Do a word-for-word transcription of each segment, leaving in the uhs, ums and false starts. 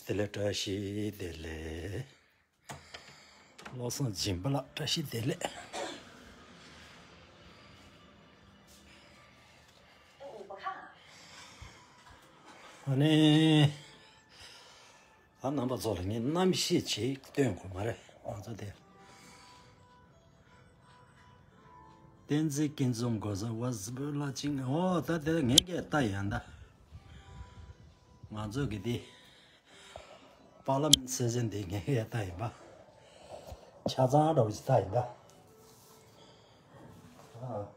བདེ་ལེགས། བཀྲ་ཤིས་བདེ་ལེགས། བློ་བཟང་སྦྱིན་པ་ལགས། བཀྲ་ཤིས་བདེ་ལེགས། ཨ་ནི། ཨ། རྣམ་པ་ཚོ་ལ་ངས་རྣམ་ཤེས་ཅིག་སྟོན་དགོས་མ་རེད། ང་ཚོ་དེ། བསྟན་འཛིན་སྐྱིད་འཛོམས་གོ་ས་ཝ་ཟི་བོད་ལ་ཅིང་། ཨོ། ད་དེ་ངས་ཀྱང་ལྟ་ཡིན་ད། ང་ཚོ་གི་དེ། པར་ལི་མེན་སེ་ཤན་འདི་ངས་ཡ་ལྟ་ཡིན་པ། ཆ་ཚང་འདྲ་བོ་ཞིག་ལྟ་ཡིན་ད། ཨ།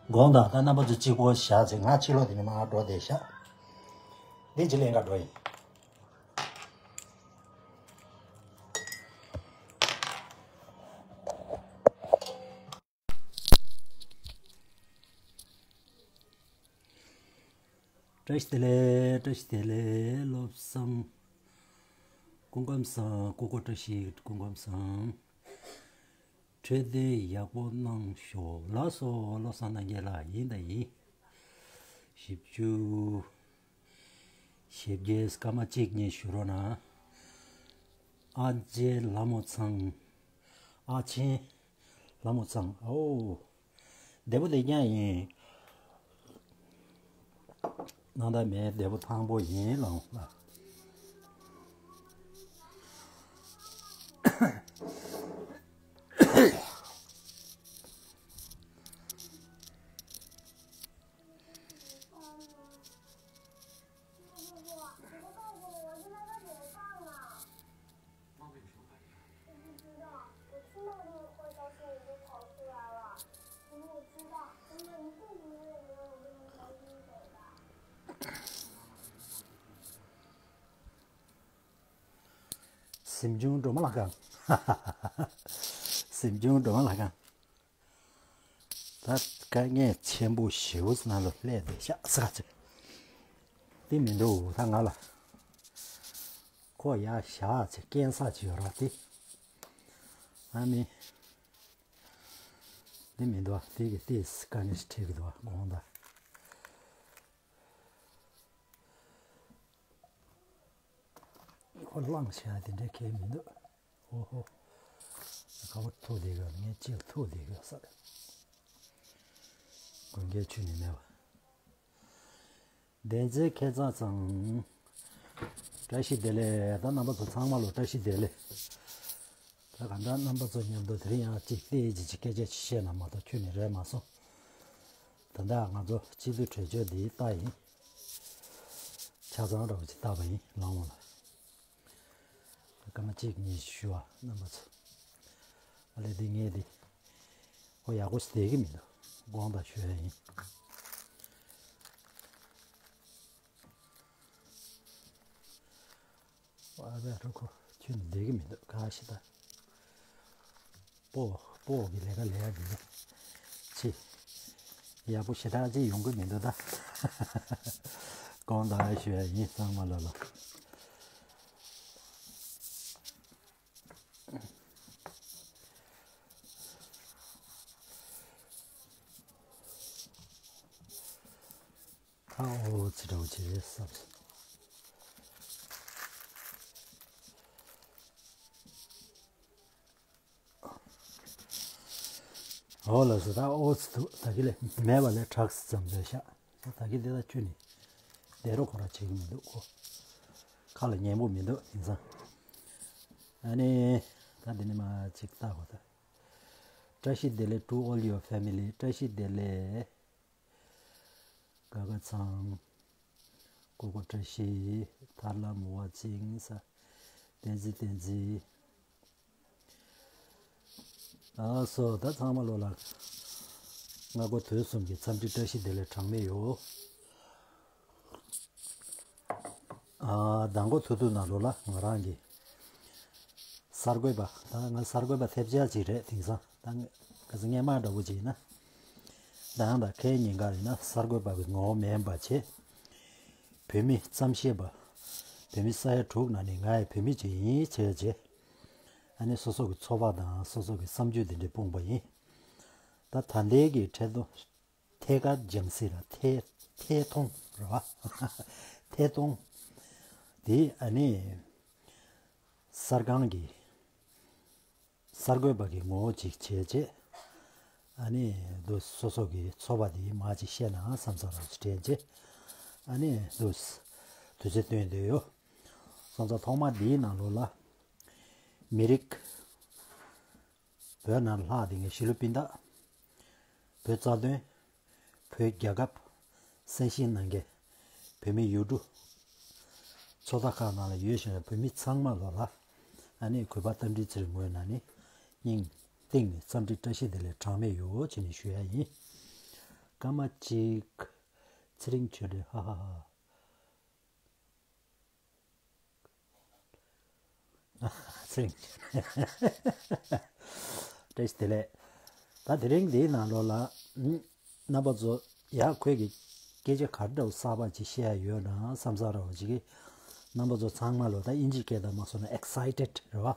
དགོངས་དག་ད་རྣམ་པ་ཚོ་གཅིག་པོ་བཞག་ཚེ་ང་ཕྱི་ལོགས་དེ་ནས་མར་འགྲོ་བསྡད་ཤག་འདི་ཅི་ལེན་ག་འགྲོ་ཡིན། བཀྲ་ཤིས་བདེ་ལེགས། བཀྲ་ཤིས་བདེ་ལེགས། བློ་བཟང་། སྐུ་ཁམས་བཟང་། སྐུ་ཁམས་བཀྲ་ཤིས། སྐུ་ཁམས་བཟང་། འཕྲོད་བསྟེན་ཡག་པོ་གནང་ཤོག་ལགས་སོ། བློ་བཟང་རྣམ་རྒྱལ་ལགས། ཡིན་ད་ཡིན། བཞི་བཅུ། ཞེ་བརྒྱད། སྐར་མ་གཅིག་གཉིས་བཞུགས་རོགས་གནང་། ཨ་ཅེ་ལྷ་མོ་ཚང་། ཨ་ཆེན་ལྷ་མོ་ཚང་། ཨོ། བདེ་པོ་བདེ་རྐྱང་ཡིན། ནང་ད་མེད། བདེ་པོ་ཐང་པོ་ཡིན་ལགས་ལགས། གཟིམ་ཆུང་སྒྲོལ་མ་ལྷ་ཁང་། གཟིམ་ཆུང་སྒྲོལ་མ་ལྷ་ཁང་། ད་དཀའ་ངལ་ཆེན་པོ་ཞེ་པོ་ནང་ལ་སླེབས་བསྡད་ཤག་ཟེར་ག་ཚོད། དེ་མི་འདུག་ད་ང་ལ་ཁོ་ཡར་བཞག་ཚེ་སྐྱེལ་ས་ཅིག་ཡོད་ར་དེ། ཨ་མི། དེ་མི་འདུག་དེ་གི་དེས་དཀའ་ངལ་ཞིག་འཕྲད་ཀྱི་འདུག་དགོངས་དག་ཁོ་བླངས་བྱས་དེ་འདྲའི་གལ་མི་འདུག་ཨོ་ཧོ། ཁ་བ་ཐུག་བསྡད་གི། ངས་ཅིག་ཐུག་བསྡད་གི་ས་རེད། དགོན་སྐྱེལ་ཆུ་ནི་མེད་པ། བདེན་ཚེ་ཁེ་བཟང་ཚང་། བཀྲ་ཤིས་བདེ་ལེགས། ད་རྣམ་པ་ཚོ་ཚང་མ་ལོ་བཀྲ་ཤིས་བདེ་ལེགས། ད་གང་ལྟར་རྣམ་པ་ཚོ་མཉམ་དུ་དེ་རིང་ཡང་ཅིག་ཏེ་ཅིག་ཅིག་སྐད་ཆ་ཅིག་བཤད་ན་མ་གཏོགས་ཁྱོན་ནས་རེད་མ་སོང་། ད་ལྟ་ང་ཚོ་སྤྱི་ཚོགས་གྲོས་ཆོད་འདི་ལྟ་ཡིན། ཆ་ཚང་འདྲ་བོ་ཅིག་བཏབ་པ་ཡིན་ལགས་འོང་ལ། སྐར་མ་གཅིག་གཉིས་ཞུ་བ་རྣམ་པ་ཚོ། ཨ་ལས་འདི་ངས་འདི། ཨོ་ཡག་པོ་ཞིག་བསྡད་ཀྱི་མི་འདུག་དགོངས་དག་ཞུ་ཡ་ཡིན། ཨ་བས་རུ་ཁོ་ཁྱོད་བསྡད་ཀྱི་མི་འདུག་ག་ཤི་ད། སྤོ་སྤོ་གི་ལས་ཀ་ལས་ཡ་འདི་ཆི། ཡག་པོ་ཞེ་དྲག་ཅིག་ཡོང་གི་མི་འདུག་ད། དགོངས་དག་ཞུ་ཡ་ཡིན་ཚང་མ་ལ་ལ། ཁ་ཨོ་ཙི་འདྲ་བོ་ཅིག་རེད་བསམ་སོང་། ཨོ་ལགས་སོ། ད་ཨོ་ཙི་འདུག་ད་གི་ལས་མེད་པ་ལས་ཁྲག་ཙམ་ཟེར་ཤག་ད་གི་འདི་ད་ཁྱོད་ནི་བསྡད་རོགས་ཁོ་ར་བྱེད་ཀྱི་མི་འདུག་ཁོ་ཁ་ལ་ཉན་པོ་མི་འདུག་དེང་སང་། ཨ་ནི་ད་འདི་ནི་མ་ཅིག་ལྟ་གོ་ད། བཀྲ་ཤིས་བདེ་ལེགས། To all your family. བཀྲ་ཤིས་བདེ་ལེགས། ཀ་ཁ་ཚང་། ཀོ་ཀོ་བཀྲ་ཤིས། ཐར་ལམ་ཝ་ཅིང་ས། བསྟན་འཛིན་བསྟན་འཛིན། ཨ་སོ་ད་ཚང་མ་ལོ་ལ། སྔ་འགོ་དུས་གསུམ་གྱི་འཚམས་འདྲི་བཀྲ་ཤིས་བདེ་ལེགས་གྲངས་མེད་ཡོད། ཨ་མདང་དགོང་ཐུག་དུས་ནང་ལོགས་ལ་ང་རང་གི་ས་ གསར་འགོད་པ། ད་ང་གསར་འགོད་པ་ཐེབས་ཆག་ཅིག་རེད། དེང་སང་ད་ང་ག་ཚོད་སྔས་མ་འདྲ་བོ་ཅིག་ཡིན་ན། ད་ཡང་ད་ཁའི་ཉིན་ག་ཡིན་ན་གསར་འགོད་པ་གི་ངོ་བོ་མེད་པ་བྱས། བོད་མི་རྩོམ་ཤེས་པ། བོད་མི་ས་ཡ་དྲུག་ནང་ནས་ང་ཡང་བོད་མི་ཅིག་ཡིན་བྱས་བྱས། ཨ་ནི་སོ་སོ་གི་ཚོར་བ་དང་སོ་སོ་གི་བསམ་ཚུལ་དེ་འདྲ་སྤུངས་པ་ཡིན། ད་ད་ལྟའི་གི་འཕྲལ་དུ་ཐད་ཀར་སྦྱང་སྲིད་ལ་ཐད་ཐད་གཏོང་རེད་བ། ཐད་གཏོང་དེ་ཨ་ནི་གསར་ཁང་གི་གསར་འགོད་པ་གི་ངོ་བོ་ཅིག་བྱས་རྗེས། ཨ་ནི་འདུག་སོ་སོ་གི་ཚོར་བ་དེ་མར་ཅིག་བཤད་ན་བསམ་ས་རོགས་ཅིག་དྲན་རྗེས། ཨ་ནི་འདུག་དུས་ཚོད་བཏོན་བསྡད་ཡོད། སོང་ཙང་ཐོག་མ་འདིའི་ནང་ལོགས་ལ་མི་རིགས། བོད་ནང་ལྷག་དེ་ངས་ཤི་ལུ་པིན་ད། བོད་རྩ་དོན། བོད་རྒྱལ་ཁབ། སེམས་ཤིང་ནང་གི་བོད་མི་ཡུལ་གྲུ། ཚོགས་བདག་ཁག་ནང་ལ་ཡོད་བཞིན་བོད་མི་ཚང་མ་ལོ་ལ། ཨ་ནི་གུས་པ་རྟ་མགྲིན་ཚེ་རིང་ངོས་ནས་ནི་སྙིང་གཏིང་ནས་འཚམས་འདྲི་བཀྲ་ཤིས་བདེ་ལེགས་གྲངས་མེད་ཡོད་ཅེས་ནས་ཞུ་ཡ་ཡིན། སྐར་མ་གཅིག་ཚེ་རིང་ཆོས་སྒྲོན་ཧ་ཧ་ཧ། ཚེ་རིང་། བཀྲ་ཤིས་བདེ་ལེགས། ད་དེ་རིང་འདིའི་ནང་ལོགས་ལ། རྣམ་པ་ཚོ་ཡ་ཁོས་ཀྱི་སྐད་ཆ་ག་འདྲ་བོ་གསར་པ་ཅིག་བཤད་ཡ་ཡོད་ན་བསམ་ས་ར་བ་ཅིག་གིས། རྣམ་པ་ཚོ་ཚང་མ་ལོ་ད་ཨིན་ཇིའི་སྐད་དང་མ་སོང་ན་excited རེད་བ།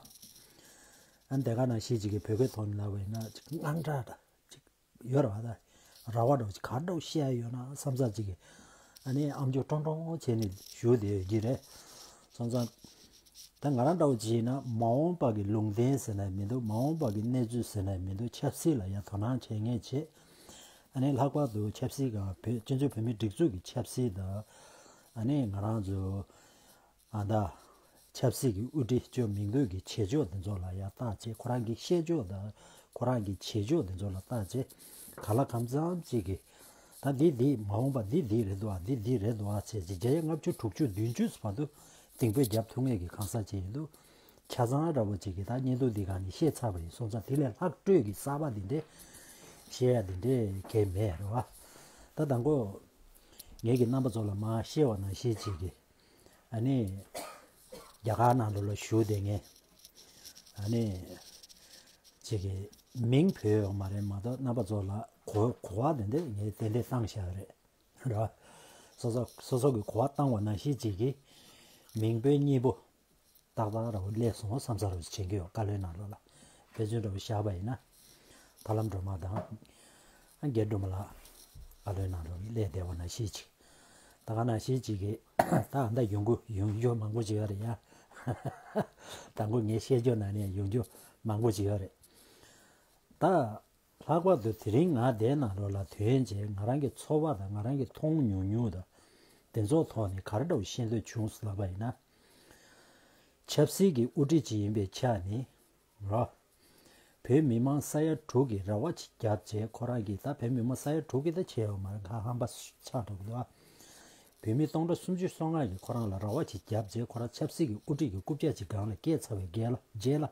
ཨ་ནི་དེ་ག་ནང་བཞིན་ཅིག་གིས་བོད་སྐད་ཐོག་ནས་ལབ་པ་ཡིན་ན་ཅིག་དངངས་སྐྲག་འདྲ་ཅིག་ཡོད་རེད་བ། ད་ར་བ་འདྲ་བོ་ཅིག་ག་འདྲ་བོ་བཤད་ཡ་ཡོད་ན་བསམ་ས་ཅིག་གིས། ཨ་ནི་ཨམ་ཅོག་ཀྲོང་ཀྲོང་བྱས་ནས་བཞུགས་བསྡད་ཡོད་ཀྱི་རེད། སོང་ཙང་། ད་ང་རང་འདྲ་བོ་ཅིག་ཡིན་ན་མ་འོངས་པ་གི་ལུང་བསྟན་ཟེར་ན་མི་འདུག་མ་འོངས་པ་གི་གནས་ཚུལ་ཟེར་ན་མི་འདུག་ཆབ་སྲིད་ལ་ཡ་དོ་སྣང་བྱེད་མཁན་བྱེད། ཨ་ནི་ལྷག་པར་དུ་ཆབ་སྲིད་སྒང་བོད་སྤྱི་ཚོགས་བོད་མིའི་སྒྲིག་འཛུགས་ཀྱི་ཆབ་སྲིད་དང་། ཨ་ནི་ང་རང་ཚོ་ཨ་ད་ཆབ་སྲིད་ཀྱི་དབུ་ཁྲིད་བཅོ་མིང་འདོགས་ཀྱི་བྱེད་ཕྱོགས་དེ་ཚོ་ལ་ཡ་བརྟག་བྱས། ཁོ་རང་གི་བཤད་ཕྱོགས་དང་ཁོ་རང་གི་བྱེད་ཕྱོགས་དེ་ཚོ་ལ་བརྟག་བྱས། གང་ལ་གང་འཚམ་ཅིག་གིས་ད་འདི་འདི་མ་འོངས་པ་འདི་འདི་རེད་འདུག་ཨ། འདི་འདི་རེད་འདུག་ཨ་བྱས་ཅིག་བརྒྱ་ཡ་ལྔ་བཅུ་དྲུག་ཅུ་བདུན་ཅུ་བར་དུ་གཏིང་སྤོས་རྒྱབ་ཐུབ་མཁན་གྱི་གང་ཟག་ཅིག་ཡིན་འདུག་ཆ་ཚང་འདྲ་བོ་ཅིག་གིས་ད་བརྙན་ཐུང་འདི་སྒང་ནས་བཤད་ཚར་བ་ཡིན། སོང་ཙང་དེ་ལས་ལྷག་སྤྲོས་ཀྱི་གསར་པ་འདི་འདྲས་བཤད་ཡ་འདི་འདྲས་གང་ཡང་མེད་རེད་བ། ད་དང་པོ་ངེད་ཀྱི་རྣམ་པ་ཚོ་ལ་མར་བཤད་པ་ནང་བཞིན་ཅིག་གིས། ཨ་ནི་རྒྱ་གར་ནང་ལོགས་ལ་བཞུགས་བསྡད་མཁན། ཨ་ནི་ཅིག་གིས་མིང་བོས་ཡོད་མ་རེད་མ་གཏོགས་རྣམ་པ་ཚོ་ལ་གོ་གོ་བ་དེ་འདྲས་ངས་ཏན་ཏན་བཏང་བཞག་རེད། རེད་བ། སོ་སོ་སོ་སོ་གི་གོ་བ་བཏང་བ་ནང་བཞིན་ཅིག་གིས་མིང་བོས་གཉིས་པོ་ཏག་ཏག་འདྲ་བོ་སླེབས་སོང་བསམ་ས་རུ་བྱེད་ཀྱི་ཡོད། བཀའ་བློན་ནང་ལོགས་ལ་དཔེ་མཚོན་འདྲ་བོ་བཞག་པ་ཡིན་ན། ཐར་ལམ་སྒྲོལ་མ་དང་། ཨ་རྒྱ་སྒྲོལ་མ་ལགས་བཀའ་བློན་ནང་ལོགས་སླེབས་བསྡད་པ་ནང་བཞིན་ཅིག་ད་ག་ནང་བཞིན་ཅིག་གིས་ད་ཨ་ད་ཡོང་གི་ཡོང་རྒྱུ་མང་པོ་ཅིག་ཡོད་རེད་ཡ། དང་པོ་ངས་བཤད་རྒྱུ་ནང་ནས་ཡོང་རྒྱུ་མང་པོ་ཅིག་ཡོད་རེད། ད། ལྷག་པར་དུ་དེ་རིང་ང་འདིའི་ནང་ལོགས་ལ་ཐོན་རྗེས་ང་རང་གི་ཚོར་བ་དང་ང་རང་གི་མཐོང་མྱོང་མྱོང་དང་། དེ་ཚོའི་ཐོག་ནས་ག་རེ་འདྲ་བོ་བཤད་འདོད་བྱུང་ཟེར་ལབ་པ་ཡིན་ན། ཆབ་སྲིད་ཀྱི་དབུ་ཁྲིད་ཅིག་ཡིན་པའི་ཆ་ནས། རོ། བོད་མི་མང་ས་ཡ་དྲུག་གིས་རེ་བ་ཅིག་བརྒྱབ་རྗེས་ཁོ་རང་གིས་ད་བོད་མི་མང་ས་ཡ་དྲུག་གིས་ད་བྱས་ཡོད་མ་རེད། ཁ་ཧམ་པ་ཆགས་འགྲོ་གི་འདུག་ཨ། བོད་མི་སྟོང་ཕྲག་སུམ་ཅུ་སོ་ལྔ་གིས་ཁོ་རང་ལ་རེ་བ་ཅིག་བརྒྱབ་རྗེས་ཁོ་རང་ཆབ་སྲིད་ཀྱི་དབུ་ཁྲིད་ཀྱི་རྐུབ་བཀྱག་ཅིག་སྒང་ལ་བཀལ་ཚར་བའི་རྗེས་ལ་རྗེས་ལ།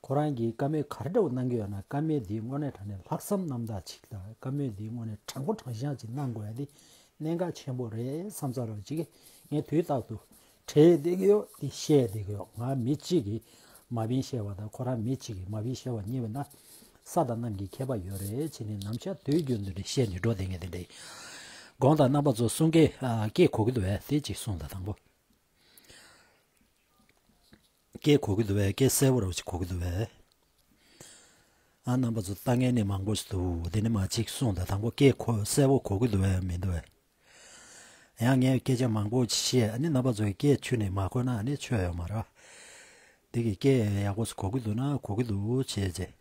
ཁོ་རང་གིས་བཀའ་མོལ་ག་རེ་འདྲ་བོ་གནང་གི་ཡོད་ན། བཀའ་མོལ་འདི་དངོས་གནས་དྲང་གནས་ལྷག་བསམ་རྣམ་དག་ཅིག་དང་། བཀའ་མོལ་འདི་དངོས་གནས་དྲང་པོ་དྲང་བཞག་ཅིག་གནང་དགོས་ཡ་འདི་གནད་འགག་ཆེན་པོ་རེད་བསམ་ཚར་བ་ཅིག་ངས་དུས་རྟག་ཏུ་དྲན་བསྡད་ཀྱི་ཡོད། འདི་བཤད་བསྡད་ཀྱི་ཡོད། ང་མི་གཅིག་གིས་མ་བིན་བཤད་པ་དང་ཁོ་རང་མི་གཅིག་གིས་མ་བིན་བཤད་པ་གཉིས་པ་ན་ས་དང་གནམ་གྱི་ཁྱད་པར་ཡོད་རེད་བྱས་ནས་ནམ་ཞག་དུས་རྒྱུན་དུ་ནས་བཤད་ནས་འགྲོ་བསྡད་མཁན་དེ་འདྲ་ཡིན། དགོངས་དག། རྣམ་པ་ཚོ་གསུང་སྐད་ཨ་སྐད་གོ་གི་འདུག་བས། དེ་གཅིག་གསུངས་དང་། དང་པོ། སྐད་གོ་གི་འདུག་བས། སྐད་གསལ་པོ་རང་ཅིག་གོ་གི་འདུག་བས། ཨ་རྣམ་པ་ཚོ་ལྟ་མཁན་ནི་མང་པོ་ཞིག་འདུག་དེ་ནི་མ་གཅིག་གསུངས་དང་། དང་པོ་སྐད་གོ་གསལ་པོ་གོ་གི་འདུག་བས་མི་འདུག་བས། ཡང་ངས་སྐད་ཆ་མང་པོ་ཞིག་བཤད། ཨ་ནི་རྣམ་པ་ཚོ་གི་སྐད་ཆུ་ནས་མ་གོ་ན་ཨ་ནི་ཆོ་ཡོད་མ་རེད། དེ་གི་སྐད་ཡག་པོ་ཞིག་གོ་གི་འདུག་ན་གོ་གི་འདུག་བྱས་རྗེས།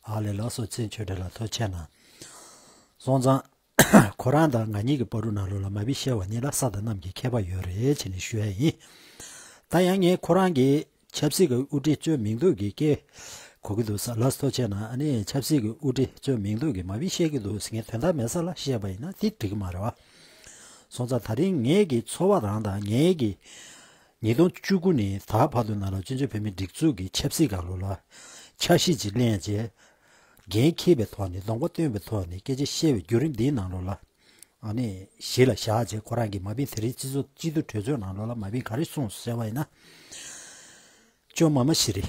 ཨ་ལས་ལགས་སོ། ཚེ་ཆོས་སྒྲོན་ལགས་ཐུགས་རྗེ་ཆེ་གནང་། སོང་ཙང་། ཁོ་རང་དང་ང་གཉིས་ཀྱི་བར་དུ་ནང་ལོགས་ལ་མ་བི་ཤེས་པ་གཉིས་ལ་ས་དང་གནམ་གྱི་ཁྱད་པར་ཡོད་རེད་བྱས་ནས་ཞུ་ཡ་ཡིན། ད་ཡང་ངས་ཁོ་རང་གི་ཆབ་སྲིད་ཀྱི་དབུ་ཁྲིད་གཙོས་མིང་འདོགས་ཀྱི་སྐད་གོ་གི་འདུག་ས་ལགས་སོ་བྱས་ན། ཨ་ནི་ཆབ་སྲིད་ཀྱི་དབུ་ཁྲིད་གཙོས་མིང་འདོགས་ཀྱི་མ་བི་ཤེས་ཀྱི་འདུག་ཟེར་ངས་དོན་དག་མེད་ས་ལ་བཤད་པ་ཡིན་ན་དེ་འགྲིག་གི་མ་རེད་བ། སོང་ཙང་ད་རིང་ངེད་ཀྱི་ཚོར་བ་རང་དང་ངེད་ཀྱི་ཉིས་སྟོང་བཅུ་དགུ་ནས་ད་བར་དུ་ནང་ལ་བཙན་བྱོལ་བོད་མིའི་སྒྲིག་འཛུགས་ཀྱི་ཆབ་སྲིད་སྒང་ལོགས་ལ་འཆར་གཞི་ཅིག་ལེན་རྗེས། འགན་འཁྱེར་བའི་ཐོག་ནས་གདོང་པ་སྟོན་པའི་ཐོག་ནས་སྐད་ཆ་བཤད་པའི་བརྒྱུད་རིམ་འདིའི་ནང་ལོགས་ལ། ཨ་ནི་གཞི་ལ་བཞག་རྗེས་ཁོ་རང་གིས་མ་བི་དེ་རིང་སྤྱི་ཚོགས་སྤྱི་འཐུས་གྲོས་ཚོགས་ནང་ལོགས་ལ་མ་བི་ག་རེ་གསུངས་ཟེར་བ་ཡིན་ན། ཅོ་མ་མ་ཤི་རི།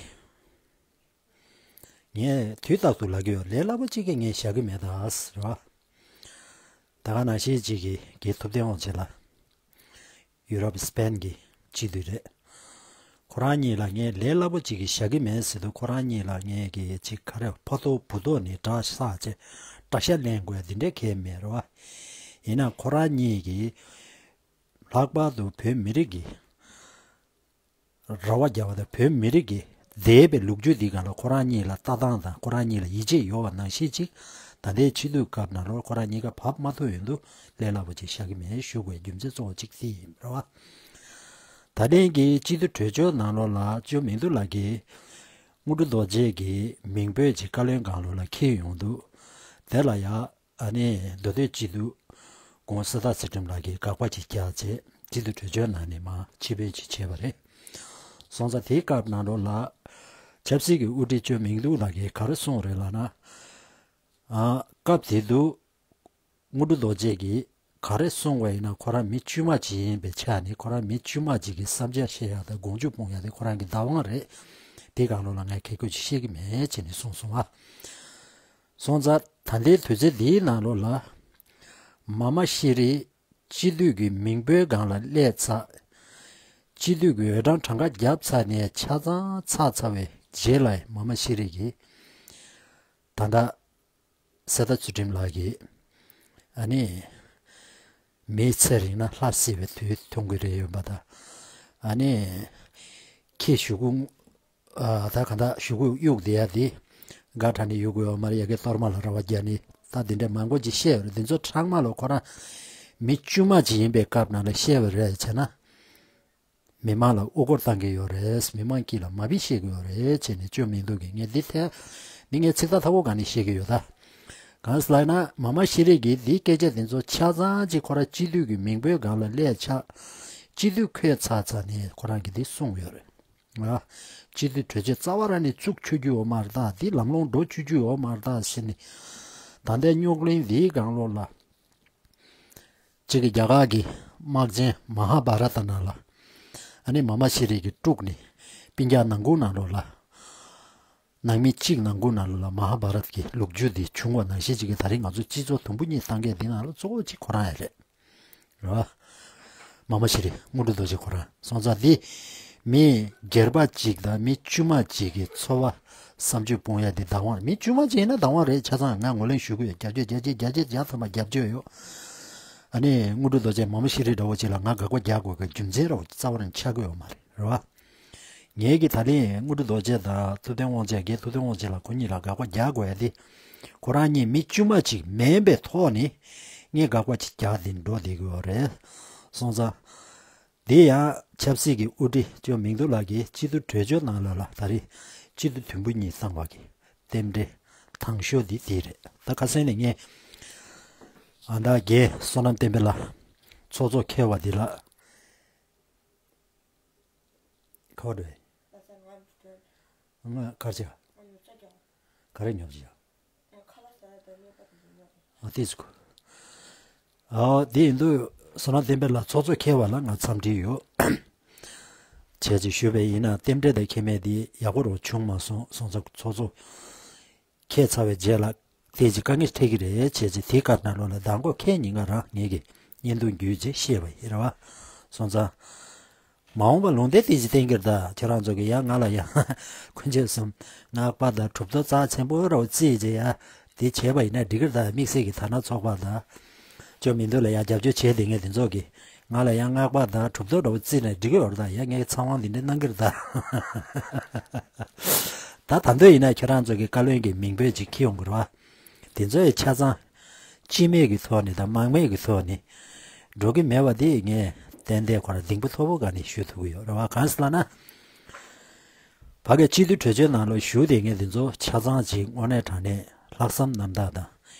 ངས་དུས་རྟག་ཏུ་ལབ་ཀྱི་ཡོད། ལས་སླ་པོ་གཅིག་གིས་ངས་བཞག་གི་མེད་ད་ཟེར་བ། ད་ག་ནང་བཞིན་གཅིག་གིས་རྒན་ཐུབ་བསྟན་དབང་ཆེན་ལགས། ཡུ་རོབ་སི་པེན་གྱི་སྤྱི་འཐུས་རེད། ཁོ་རང་གཉིས་ལ་ངས་ལས་སླ་པོ་གཅིག་གིས་བཞག་གི་མེད་ཟེར་དུས། ཁོ་རང་གཉིས་ལ་ངས་ཀྱི་གཅིག་ག་རེ་ཕོ་ཐོག་བུ་ཐོག་ནས་དགྲ་ཤ་བྱས་དགྲ་ཤ་ལེན་དགོས་འདི་འདྲའི་གལ་མེད་རེད་བ། ཡིན་ན་ཁོ་རང་གཉིས་ཀྱིས་ལྷག་པར་དུ་བོད་མི་རིགས་ཀྱི་ར་བ་རྒྱབ་པ་དང་བོད་མི་རིགས་ཀྱི་འདས་པའི་ལོ་རྒྱུས་འདི་སྒང་ལ་ཁོ་རང་གཉིས་ལ་ལྟ་སྟངས་དང་ཁོ་རང་གཉིས་ལ་ཡིད་ཆེས་ཡོད་པ་ནང་བཞིན་ཅིག་ད་ལྟའི་སྤྱི་འཐུས་སྐབས་ནང་ལོགས་ཁོ་རང་གཉིས་ཀ་བབས་མ་ཐུབ་ཡོང་དུས་ལས་སླ་པོ་ཅིག་བཞག་གི་མེད་ཞུ་དགོས་རྒྱུ་མཚན་གཙོ་བོ་གཅིག་དེ་ཡིན་རེད་བ། ད་ཐེངས་ཀྱི་སྤྱི་འཐུས་གྲོས་ཆོད་ནང་ལོགས་ལ་ཅོ་མིང་ཐུ་ལགས་ཀྱིས་དངོས་གྲུབ་རྡོ་རྗེ་གི་མིང་འབོད་ཅིག་བཀའ་བློན་སྒང་ལོགས་ལ་འཁྱེར་ཡོང་དུས། དེ་ལ་ཡ། ཨ་ནི་མདོ་སྟོད་སྤྱི་འཐུས་གོང་ས་སྲིད་ཚོགས་ཚུལ་ཁྲིམས་ལགས་ཀྱིས་དགག་པ་ཅིག་བརྒྱབ་བྱས་སྤྱི་འཐུས་གྲོས་ཆོད་ནང་ནས་མར་ཕྱིར་འབུད་ཅིག་བྱས་པ་རེད། སོང་ཙང་དེའི་སྐབས་ནང་ལོགས་ལ་ཆབ་སྲིད་ཀྱི་དབུ་ཁྲིད་ཅོ་མིང་ཐུ་ལགས་ཀྱིས་ག་རེ་གསུངས་རེད་ལབ་ན། ཨ། སྐབས་དེ་དུས་དངོས་གྲུབ་རྡོ་རྗེ་གིས་ག་རེ་གསུངས་པ་ཡིན་ན་ཁོ་རང་མི་དཀྱུས་མ་ཅིག་ཡིན་པའི་ཆ་ནས་ཁོ་རང་མི་དཀྱུས་མ་ཅིག་གི་བསམ་འཆར་བཤད་ཡག་དང་དགོངས་ཚུལ་སྤུངས་ཡག་དེ་ཁོ་རང་གི་བདག་དབང་རེད། དེ་སྒང་ལོགས་ལ་ངས་ཁེ་ཁོ་ཅིག་བཤད་ཀྱི་མེད་ཅེས་ནས་གསུངས་སོང་ཨ། སོང་ཙང་ད་ལྟའི་དུས་ཚོད་འདིའི་ནང་ལོགས་ལ། མ་མ་ཤེས་རིག་སྤྱི་འཐུས་ཀྱི་མིང་འབོད་སྒང་ལ་སླེབས་ཚར། སྤྱི་འཐུས་ཀྱི་འོས་གྲངས་གྲངས་ཀ་བརྒྱབ་ཚར་ནས་ཆ་ཚང་ཚར་ཚར་བའི་རྗེས་ལ་མ་མ་ཤེས་རིག་གིས་ད་ལྟ་གསེར་རྟ་ཚུལ་ཁྲིམས་ལགས་ཀྱིས་ཨ་ནི་མི་ཚེ་རིང་ན་ལྷ་སྲིད་པའི་དུས་མཐོང་གི་རེད་ཡོད་པ་དང་། ཨ་ནི་ཁྱེད་ཞུ་སྐུ། ཨ། ད་ག་འདྲ་ཞུ་སྐུ་གཡུག་བསྡད་ཡ་དེ་དགའ་དྲགས་ནས་ཡོད་དགོས་ཡོད་མ་རེད། ཡ་གི་གཏོར་མ་ལ་ར་བ་རྒྱག་ནི་ད་འདི་འདྲ་མང་པོ་ཅིག་བཤད་ཡོད་རེད། འདི་ཚོ་ཚང་མ་ལ་ཁོ་རང་མི་དཀྱུས་མ་ཅིག་ཡིན་པའི་སྐབས་ནང་ལ་བཤད་པ་རེད་བྱས་ན། མི་མང་ལ་དབུ་སྐོར་བཏང་གི་ཡོད་རེད། མི་མང་དཀྱིལ་ལ་མ་བི་བཤད་གི་ཡོད་རེད་བྱས་ནས་ཅོ་མིང་ཐུ་གིས་ངས་འདི་ཐད་འདི་ངས་ཚིག་ཐག་ཐག་པོ་ག་ནས་བཤད་གི་ཡོད་ད། གང་ཟེར་ལབ་ན་མ་མ་ཤེས་རིག་གིས་འདིའི་སྐད་ཆ་འདི་ཚོ་ཆ་ཚང་ཅིག་ཁོ་རང་སྤྱི་འཐུས་ཀྱི་མིང་འབོད་སྒང་ལ་སླེབས་ཚར། སྤྱི་འཐུས་འཁོད་ཚར་ཚར་ནས་ཁོ་རང་གིས་འདི་གསུངས་ཡོད་རེད། ཨ། སྤྱི་འཐུས་གྲོས་ཆོད་རྩ་བ་རང་ནས་བཙུགས་ཆོག་རྒྱུ་ཡོད་མ་རེད་ད། འདི་ལམ་ལྷོང་འགྲོ་ཆོག་རྒྱུ་ཡོད་མ་རེད་ད་ཟེར་ནས། ད་ལྟའི་རྙོག་གླེང་འདིའི་སྒང་ལོགས་ལ། གཅིག་གི་རྒྱ་གར་གྱི་དམག་ཆེན་མ་ཧཱ་བྷ་ར་ཏ་ནང་ལ། ཨ་ནི་མ་མ་ཤེས་རིག་གིས་དཀྲུགས་ནས་སྤུན་ཀྱག་ནང་ཁུལ་ནང་ལོགས་ལ། ནང་མི་གཅིག་ནང་ཁུལ་ནང་ལོགས་ལ་མ་ཧཱ་བྷ་རཏ་གི་ལོ་རྒྱུས་འདི་བྱུང་བ་ནང་བཞིན་གཅིག་གི་ད་རིང་ང་ཚོ་སྤྱི་ཚོགས་དུམ་བུ་གཉིས་བཏང་མཁན་འདི་ནང་ལ་གཙོ་བོ་གཅིག་ཁོ་རང་ཡང་རེད། རེད་བ། མ་མ་ཤེས་རིག་དངོས་གྲུབ་རྡོ་རྗེ་ཁོ་རང་སོང་ཙང་འདི། མི་སྒེར་པ་གཅིག་དང་མི་དཀྱུས་མ་གཅིག་གི་འཚོ་བ་བསམ་སྤྱོད་སྤུངས་ཡ་འདི་བདག་དབང་རེད། མི་དཀྱུས་མ་གཅིག་ཡིན་ན་བདག་དབང་རེད། ཆ་ཚང་ང་ངོས་ལེན་ཞུ་གི་ཡོད། བརྒྱ་ཆ་བརྒྱད་ཅུ་བརྒྱད་ཅུ་བརྒྱ་ཐམ་པ་རྒྱབ་སྐྱོར་ཡོད། ཨ་ནི་དངོས་གྲུབ་རྡོ་རྗེ་མ་མ་ཤེས་རིག་འདྲ་བོ་གཅིག་ལ་ང་དགག་པ་རྒྱག་དགོས་ཀྱི་རྒྱུ་མཚན་ར་བ་རྩ་བ་ནས་ཆགས་ཀྱི་ཡོད་མ་རེད། རེད་བ། ངེད་ཀྱིས་ད་ལན་དངོས་གྲུབ་རྡོ་རྗེ་དང་ཐུབ་བསྟན་དབང་ཆེན། རྒན་ཐུབ་བསྟན་དབང་ཆེན་ལགས་ཁོ་གཉིས་ལ་དགག་པ་རྒྱག་དགོས་ཡ་དེ། ཁོ་རང་གཉིས་མི་དཀྱུས་མ་ཅིག་མིན་པའི་ཐོག་ནས་ངས་དགག་པ་ཅིག་རྒྱག་སྟེ་འགྲོ་བསྡད་ཀྱི་ཡོད་རེད། སོང་ཙང་། འདི་ཡང་ཆབ་སྲིད་ཀྱི་དབུ་ཁྲིད་ཅོ་མིང་ཐུ་ལགས་ཀྱིས་སྤྱི་འཐུས་གྲོས་ཆོད་ནང་ལོགས་ལ་ད་རེས་སྤྱི་འཐུས་དུམ་བུ་གཉིས་བཏང་བ་གི་རྟེན་འབྲེལ་དང་ཤོས་འདི་འདི་རེད། ད་ཁ་སང་ནས་ངས་ཨ་མདའ་རྒན་བསོད་ནམས་བསྟན་འཕེལ་ལགས་ཚོགས་གཙོ་འཁེལ་བ་འདི་ལ། ཁ་བ་འགྲོ། ང་གར་ཆ། ག་རེ་ཉོབ་ཅི་ཡ། ཨ་ཏི་ཙི་ཁོ། ཨ་དེ་ཡིན་དུས་བསོད་ནམས་བསྟན་འཕེལ་ལགས་ཚོགས་གཙོ་འཁེལ་བ་ལ་ང་འཚམས་འདྲི་ཡོད། བྱས་ཅིག་ཞུས་པ་ཡིན་ན་རྟེན་འབྲེལ་དང་ཁེ་མེད་འདི་ཡག་པོ་རུ་བྱུང་མ་སོང་། སོང་ཙང་ཚོགས་གཙོ། འཁེལ་ཚར་བའི་རྗེས་ལ་དེ་ཅིག་དཀའ་ངལ་འཕྲད་ཀྱི་རེད་བྱས་ཅིག་དེའི་སྐབས་ནང་ལོགས་ལ་མདང་དགོང་ཁེལ་ཉིན་ཀ་རང་ངེད་ཀྱི་བརྙན་ཐུང་བརྒྱུད་ཅིག་བཤད་པ་ཡིན་རེད་བ། སོང་ཙང་། མ་འོངས་པ་ལུང་བསྟན་དེ་ཅིག་བསྟན་གྱི་རེད་ད། ཁྱེད་རང་ཚོ་གི་ཡང་ང་ལ་ཡང་ཁོང་ཆོས་གསུམ་སྔགས་པ་དང་གྲུབ་ཐོབ་རྩ་ཆེན་པོ་རོ་རྩིས་ཅེས་ཡ་དེ་བྱས་པ་ཡིན་ན་འགྲིག་གི་རེད་ད། དམིགས་བསལ་གྱི་དར་ནག་ཚོགས་པ་དང་། ཅོ་མིང་ཐུ་ལ་ཡང་རྒྱབ་སྐྱོར་བྱས་བསྡད་མཁན་དེ་ཚོ་གི་ང་ལ་ཡང་སྔགས་པ་དང་གྲུབ་ཐོབ་འདྲ་བོ་བརྩིས་ན་འགྲིག་གི་ཡོད་རེད་ད། ཡ་ངས་ཚང་དབང་འདི་འདྲ་གནང་གི་རེད་ད། ད་ད་འདོད་ཡིན་ན་ཁྱེད་རང་ཚོ་གི་བཀའ་བློན་གྱི་མིང་འབོད་ཅིག་འཁྱེར་ཡོང་གི་རེད་བ། དེ་ཚོ་ཡི་ཆ་ཚང་སྤྱི་མེད་ཀྱི་ཐོག་ནས་དང་དམངས་མེད་ཀྱི་ཐོག་ནས་འགྲོ་གི་མེད་པ་དེ་ངས་ཏན་ཏན་ཁོ་རང་གདེང་སྤོབས་མཐོ་པོ་ག་ནས་ཞུ་ཐུབ་ཀྱི་ཡོད་རེད་བ། གང་ཟེར་ལབ་ན། ཕ་གི་སྤྱི་འཐུས་གྲོས་ཆོད་ནང་ལ་ཞུགས་བསྡད་མཁན་དེ་ཚོ་ཆ་ཚང་ཅིག་དངོས་གནས་དྲང་གནས་ལྷག་བསམ་རྣམ་དག་དང་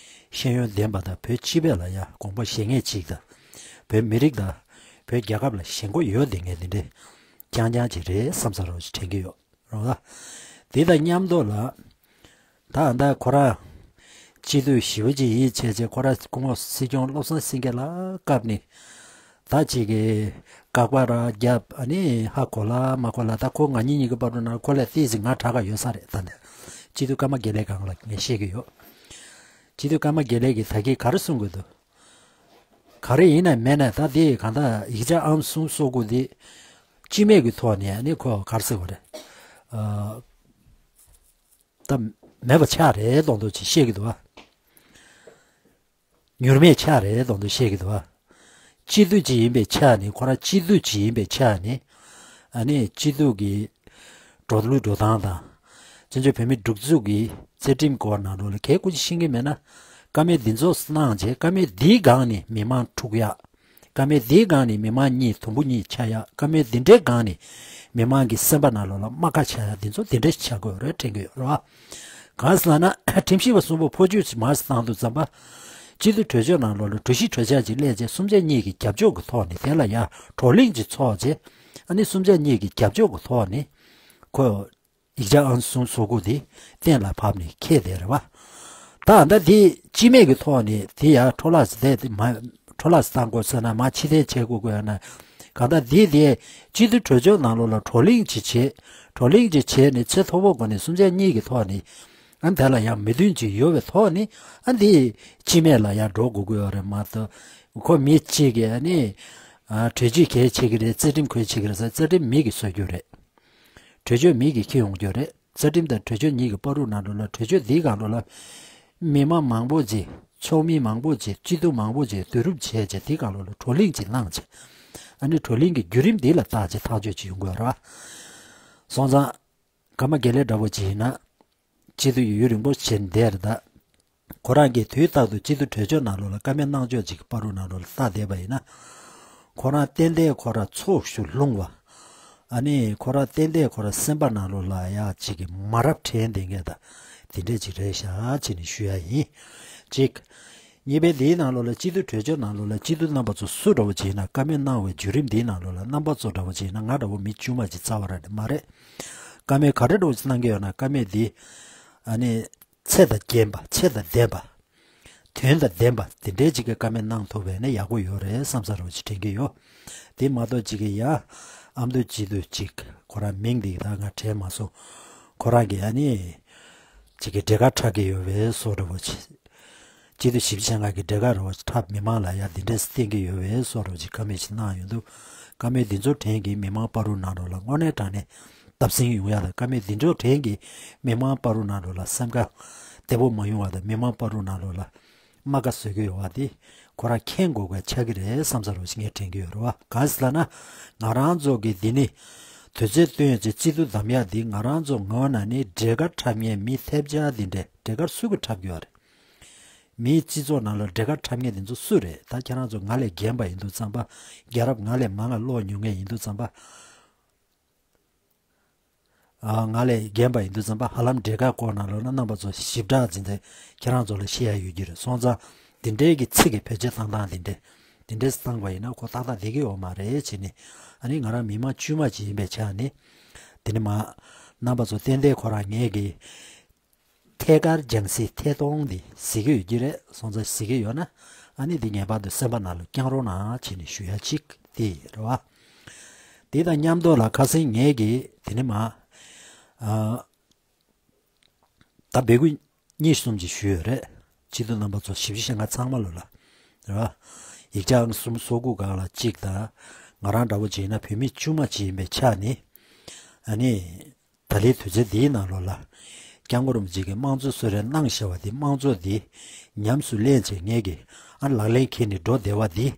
ཤེས་ཡོན་ལྡན་པ་དང་བོད་སྤྱི་པའི་ལ་ཡ་དགོངས་པ་བཞེས་མཁན་ཅིག་དང་བོད་མི་རིགས་དང་བོད་རྒྱལ་ཁབ་ལ་ཞེན་ཁོག་ཡོད་བསྡད་མཁན་དེ་འདྲས་རྐྱང་རྐྱང་ཅིག་རེད་བསམ་ས་རོགས་ཅིག་དྲན་གྱི་ཡོད་རེད་བ། དེ་དང་མཉམ་དུ་ལ། ད་ད་ཁོ་རང་སྤྱི་འཐུས་ཞེ་པོ་ཅིག་ཡིད་ཆེས་བྱས་ཁོ་རང་སྐུ་ངོ་སྲིད་སྐྱོང་བློ་བཟང་སེང་གེ་ལ་བཀབ་ནས། ད་ཅིག་གི་དགག་པ་ར་རྒྱབ། ཨ་ནི་ཧ་གོ་ལ་མ་གོ་ལ། ད་ཁོ་ང་གཉིས་གཉིས་ཀྱི་བར་དུ་ན་ཁོ་ལ་ཏོག་ཙམ་ང་དྲག་ག་ཡོད་ས་རེད། ད་ནི་སྤྱི་འཐུས་ཀརྨ་དགེ་ལེགས་སྒང་ལ་ངས་བཤད་ཀྱི་ཡོད། སྤྱི་འཐུས་ཀརྨ་དགེ་ལེགས་ཀྱིས་ད་གིན་ག་རེ་གསུང་གི་འདུག་ག་རེ་ཡིན་ན་མེད་ན་ད་དེ་གང་ལྟར་ཡིག་ཆ་ཨང་གསུམ་སོ་དགུ་དེ་སྤྱི་མོས་ཀྱི་ཐོག་ནས་ཨ་ནི་ཁོ་ག་རེ་ཟེར་བ་རེད། ཨ། ད་མེད་པ་ཆགས་རེད་མདོག་མདོག་ཅིག་བཤད་ཀྱི་འདུག་བ། མྱུར་མེད་ཆགས་རེད་མདོག་མདོག་བཤད་ཀྱི་འདུག་བ། སྤྱི་འཐུས་ཅིག་ཡིན་པའི་ཆ་ནས། ཁོ་རང་སྤྱི་འཐུས་ཅིག་ཡིན་པའི་ཆ་ནས། ཨ་ནི་སྤྱི་འཐུས་ཀྱི་འགྲོ་ལུགས་འགྲོ་སྟངས་དང་། བཙན་བྱོལ་བོད་མིའི་སྒྲིག་འཛུགས་ཀྱི་རྩ་ཁྲིམས་སྐོར་ནང་ལོགས་ལ་གལ་ཁུ་ཅི་ཤེས་ཀྱི་མེད་ན། བཀའ་མོལ་འདི་ཚོ་གནང་བྱས། བཀའ་མོལ་འདིའི་སྒང་ནས་མི་མང་འཁྲུག་ཡག་བཀའ་མོལ་འདིའི་སྒང་ནས་མི་མང་གཉིས་དུམ་བུ་གཉིས་ཆགས་ཡག་བཀའ་མོལ་འདི་འདྲའི་སྒང་ནས་མི་མང་གི་སེམས་པ་ནང་ལོགས་ལ་རྨ་ཁ་ཆགས་ཡག་འདི་ཚོ་འདི་འདྲ་ཞིག་ཆགས་དགོས་རེད་དྲན་གྱི་ཡོད་རེད་བ། གང་ཟེར་ན། ཁྲིམས་ཞིབ་པ་གསུམ་པོ་ཕོ་རྒྱུད་ཅིག་མར་བཏང་དུས་ཙམ་པ། སྤྱི་འཐུས་གྲོས་ཆོད་ནང་ལོགས་ལ་གྲོས་གཞི་གྲོས་འཆར་ཅིག་སླེབས་རྗེས། གསུམ་ཆ་གཉིས་ཀྱི་རྒྱབ་སྐྱོར་གྱི་ཐོག་ནས་དེ་ལ་ཡང་བགྲོ་གླེང་ཅིག་ཚོགས་རྗེས། ཨ་ནི་གསུམ་ཆ་གཉིས་ཀྱི་རྒྱབ་སྐྱོར་གྱི་ཐོག་ནས་ཁོ་ཡིག་ཆ་ཨང་གསུམ་སོ་དགུ་དེ་གཏན་ལ་ཕབ་ནས་འཁེལ་བསྡད་རེད་བ། ད་ད་དེ་སྤྱི་མོས་ཀྱི་ཐོག་ནས་དེ་ཡང་འཕྲོ་བརླག་ཟེར་དེ་མ། འཕྲོ་བརླག་བཏང་དགོས་ཟེར་ན་མ་ཕྱིར་འཐེན་བྱེད་དགོས་དགོས་ན། གང་ལྟར་འདི་དེ་སྤྱི་འཐུས་གྲོས་ཆོད་ནང་ལོགས་ལ་བགྲོ་གླེང་ཅིག་བྱེད། བགྲོ་གླེང་ཅིག་བྱས་ནས་ཚད་མཐོ་པོ་སྒོ་ནས་གསུམ་ཆ་གཉིས་ཀྱི་ཐོག་ནས། ཨ། དེ་ལ་ཡང་མོས་མཐུན་ཅིག་ཡོད་པའི་ཐོག་ནས། ཨ། འདི་སྤྱི་མོས་ལ་ཡང་འགྲོ་དགོས་ཀྱི་ཡོད་རེད་མ་གཏོགས། ཁོ་མི་གཅིག་གིས་ཨ་ནི། ཨ། གྲོས་ཆོད་གལ་ཆེ་གི་རེད། རྩ་ཁྲིམས་གལ་ཆེ་གི་རེད་ཟེར། རྩ་ཁྲིམས་མི་གིས་བཟོ་རྒྱུ་རེད། གྲོས་ཆོད་མི་གིས་འཁྱེར་ཡོང་རྒྱུ་རེད། རྩ་ཁྲིམས་དང་གྲོས་ཆོད་གཉིས་ཀྱི་བར་དུ་ནང་ལོགས་ལ། གྲོས་ཆོད་འདིའི་སྒང་ལོགས་ལ་མི་མང་མང་པོ་ཅིག་ཚོགས་མི་མང་པོ་ཅིག་སྤྱི་འཐུས་མང་པོ་ཅིག་བསྡུ་རུབ་བྱས་བྱས། འདིའི་སྒང་ལོགས་ལ་བགྲོ་གླེང་ཅིག་གནང་བྱས། ཨ་ནི་བགྲོ་གླེང་གི་བརྒྱུད་རིམ་འདི་ལ་བརྟག་བྱས་ཐག་གཅོད་ཅིག་ཡོང་དགོས་རེད་བ། སོང་ཙང་། ཀརྨ་དགེ་ལེགས་འདྲ་བོ་ཅིག་ཡིན་ན། སྤྱི་འཐུས་ཡུན་རིང་པོ་བྱས་བསྡད་རེད་ད། ཁོ་རང་གིས་དུས་རྟག་ཏུ་སྤྱི་འཐུས་གྲོས་ཆོད་ནང་ལོགས་ལ། བཀའ་མོལ་གནང་ཕྱོགས་ཅིག་གི་བར་དུ་ནང་ལོགས་ལ་བལྟ་བསྡད་པ་ཡིན་ན། ཁོ་རང་ཏན་ཏན་ཁོ་རང་ཚོགས་ཞུགས་ལྷུང་བ། ཨ་ནི་ཁོ་རང་ཏན་ཏན་ཁོ་རང་སེམས་པ་ནང་ལོགས་ལ་ཡ་ཅིག་གི་མ་རབས་དྲན་བསྡད་མཁན་ད། དེ་འདྲས་ཅིག་རེད་ཤག་ཅེས་ནས་ཞུ་ཡ་ཡིན། གཅིག་གཉིས་པའི་འདིའི་ནང་ལོགས་ལ། སྤྱི་འཐུས་གྲོས་ཆོད་ནང་ལོགས་ལ་སྤྱི་འཐུས་རྣམ་པ་ཚོ་སུ་འདྲ་བོ་ཅིག་ཡིན་ན། བཀའ་མོལ་གནང་བའི་བརྒྱུད་རིམ་འདིའི་ནང་ལོགས་ལ་རྣམ་པ་ཚོ་འདྲ་བོ་ཅིག་ཡིན་ན། ང་འདྲ་བོ་མི་དཀྱུས་མ་ཅིག་རྩ་བ་རང་ནས་མ་རེད། བཀའ་མོལ་ག་རེ་འདྲ་བོ་ཅིག་གནང་གི་ཡོད་ན། བཀའ་མོལ་འདི་ཨ་ནི་ཚད་དང་རྒྱན་པ། ཚད་དང་ལྡན་པ། དོན་དང་ལྡན་པ་དེ་འདྲའི་ཅིག་གི་བཀའ་མོལ་གནང་ཐུབ་པ་ཡིན་ན་ཡག་པོ་ཡོད་རེད་བསམ་ས་རུ་ཅིག་དྲན་གྱི་ཡོད། དེ་མ་གཏོགས་ཅིག་གི་ཡ། ཨ་མདོ་སྤྱི་འཐུས་ཅིག་ཁོ་རང་མིང་འདི་ད་ང་དྲན་མ་སོང་། ཁོ་རང་གིས་ཨ་ནི་ཅིག་གི་འབྲེལ་དཀར་འཁྲབ་ཀྱི་ཡོད་པའི་བཟོ་འདྲ་བོ་ཅིག་སྤྱི་འཐུས་བཞི་བཅུ་ཞེ་ལྔ་གི་འབྲེལ་དཀར་འདྲ་བོ་ཅིག་འཁྲབ། མི་མང་ལ་ཡ་འདི་འདྲས་བསྟན་གྱི་ཡོད་པའི་བཟོ་འདྲ་བོ་ཅིག་བཀའ་མོལ་ཅིག་གནང་ཡོང་དུས། བཀའ་མོལ་འདི་ཚོ་དྲན་གྱིས་མི་མང་བར་དུ་ནང་ལོགས་ལ་དངོས་གནས་དྲང་གནས་བརྡབ་གསིག་ཡོང་ཡ་དང་། བཀའ་མོལ་འདི་ཚོ་དྲན་གྱིས་མི་མང་བར་དུ་ནང་ལོགས་ལ་སེམས་ཁ་བདེ་པོ་མ་ཡོང་བ་དང་། མི་མང་བར་དུ་ནང་ལོགས་ལ་རྨ་ཁ་བཟོ་གི་ཡོད་པ་དེ་ཁོ་རང་མཁྱེན་དགོས་པ་ཆགས་ཀྱི་རེད་བསམ་ས་རུ་ཅིག་ངས་དྲན་གྱི་ཡོད་རེད་བ། གང་ཟེར་ལབ་ན། ང་རང་ཚོ་གི་འདི་ནི་དུས་ཚོད་བཏོན་བྱས་སྤྱི་འཐུས་འདེམས་ཡ་འདི། ང་རང་ཚོ་ངོས་ནས་ནི་འབྲེལ་དཀར་འཁྲབ་མཁན་མི་ཐབས་ཆག་འདི་འདྲས་འབྲེལ་དཀར་སུ་གིས་འཁྲབ་ཀྱི་ཡོད་རེད། མིའི་སྤྱི་ཚོགས་ནང་ལ་འབྲེལ་དཀར་འཁྲབ་མཁན་དེ་ཚོ་སུ་རེད། ད་ཁྱེད་རང་ཚོ་ང་ལས་རྒན་པ་ཡིན་དུས་ཙམ་པ། རྒྱལ་རབས་ང་ལས་མང་ང་ཀློག་མྱོང་མཁན་ཡིན་དུས་ཙམ་པ། ཨ། ང་ལས་རྒན་པ་ཡིན་དུས་ཙམ་པ། ཧ་ལམ་འབྲེལ་དཀར་སྐོར་ནང་ལོགས་ན་རྣམ་པ་ཚོ་ཞིབ་ཕྲ་ཅིག་འདི་ཁྱེད་རང་ཚོ་ལ་བཤད་ཡ་ཡོད་ཀྱི་རེད། སོང་ཙང་འདི་འདྲའི་གི་ཚིག་གི་བེད་སྤྱོད་བཏང་སྟངས་འདི་འདྲས། འདི་འདྲས་བཏང་པ་ཡིན་ན་ཁོ་ཏག་ཏག་བསྡད་ཀྱི་ཡོད་མ་རེད་ཅེས་ནི། ཨ་ནི་ང་རང་མི་མང་དཀྱུས་མ་ཅིག་ཡིན་པའི་ཆ་ནས། འདི་ནི་མ། རྣམ་པ་ཚོ་ཏན་ཏན་ཁོ་རང་ངེད་ཀྱི་ཐད་ཀར་རྒྱང་སྲིང་ཐད་གཏོང་འདི་གཟིགས་ཀྱི་ཡོད་ཀྱི་རེད། སོང་ཙང་གཟིགས་ཀྱི་ཡོད་ན། ཨ་ནི་འདི་ངེས་པར་དུ་སེམས་པ་ནང་ལ་བསྐྱང་རོགས་གནང་ཅེས་ནི་ཞུ་ཡ་གཅིག་དེ་རེད་བ། དེ་དང་མཉམ་དུ་ལ་ཁ་སང་ངེད་ཀྱིས་དེ་ནི་མ། ཨ། ད་འབོད་སྐུལ་གཉིས་གསུམ་ཅིག་ཞུས་ཡོད་རེད། སྤྱི་འཐུས་རྣམ་པ་ཚོ་བཞི་བཅུ་ཞེ་ལྔ་ཚང་མ་ལོ་ལ། རེད་བ། ཡིག་ཆ་ཨང་གསུམ་སོ་དགུ་སྒང་ལ་གཅིག་དང་། ང་རང་འདྲ་བོ་ཅིག་ཡིན་ན་བོད་མི་དཀྱུས་མ་ཅིག་ཡིན་པའི་ཆ་ནས། ཨ་ནི། ད་ལོའི་དུས་ཚོད་འདིའི་ནང་ལོགས་ལ། སྐྱབས་མགོན་རིན་པོ་ཆེ་གིས་དམངས་གཙོ་གསོལ་རས་གནང་བཞག་པ་དེ། དམངས་གཙོ་འདི་ཉམས་སུ་ལེན་བྱས་ངེད་ཀྱིས་ཨ་ལག་ལེན་འཁེལ་ནས་འགྲོ་བསྡད་པ་འདི།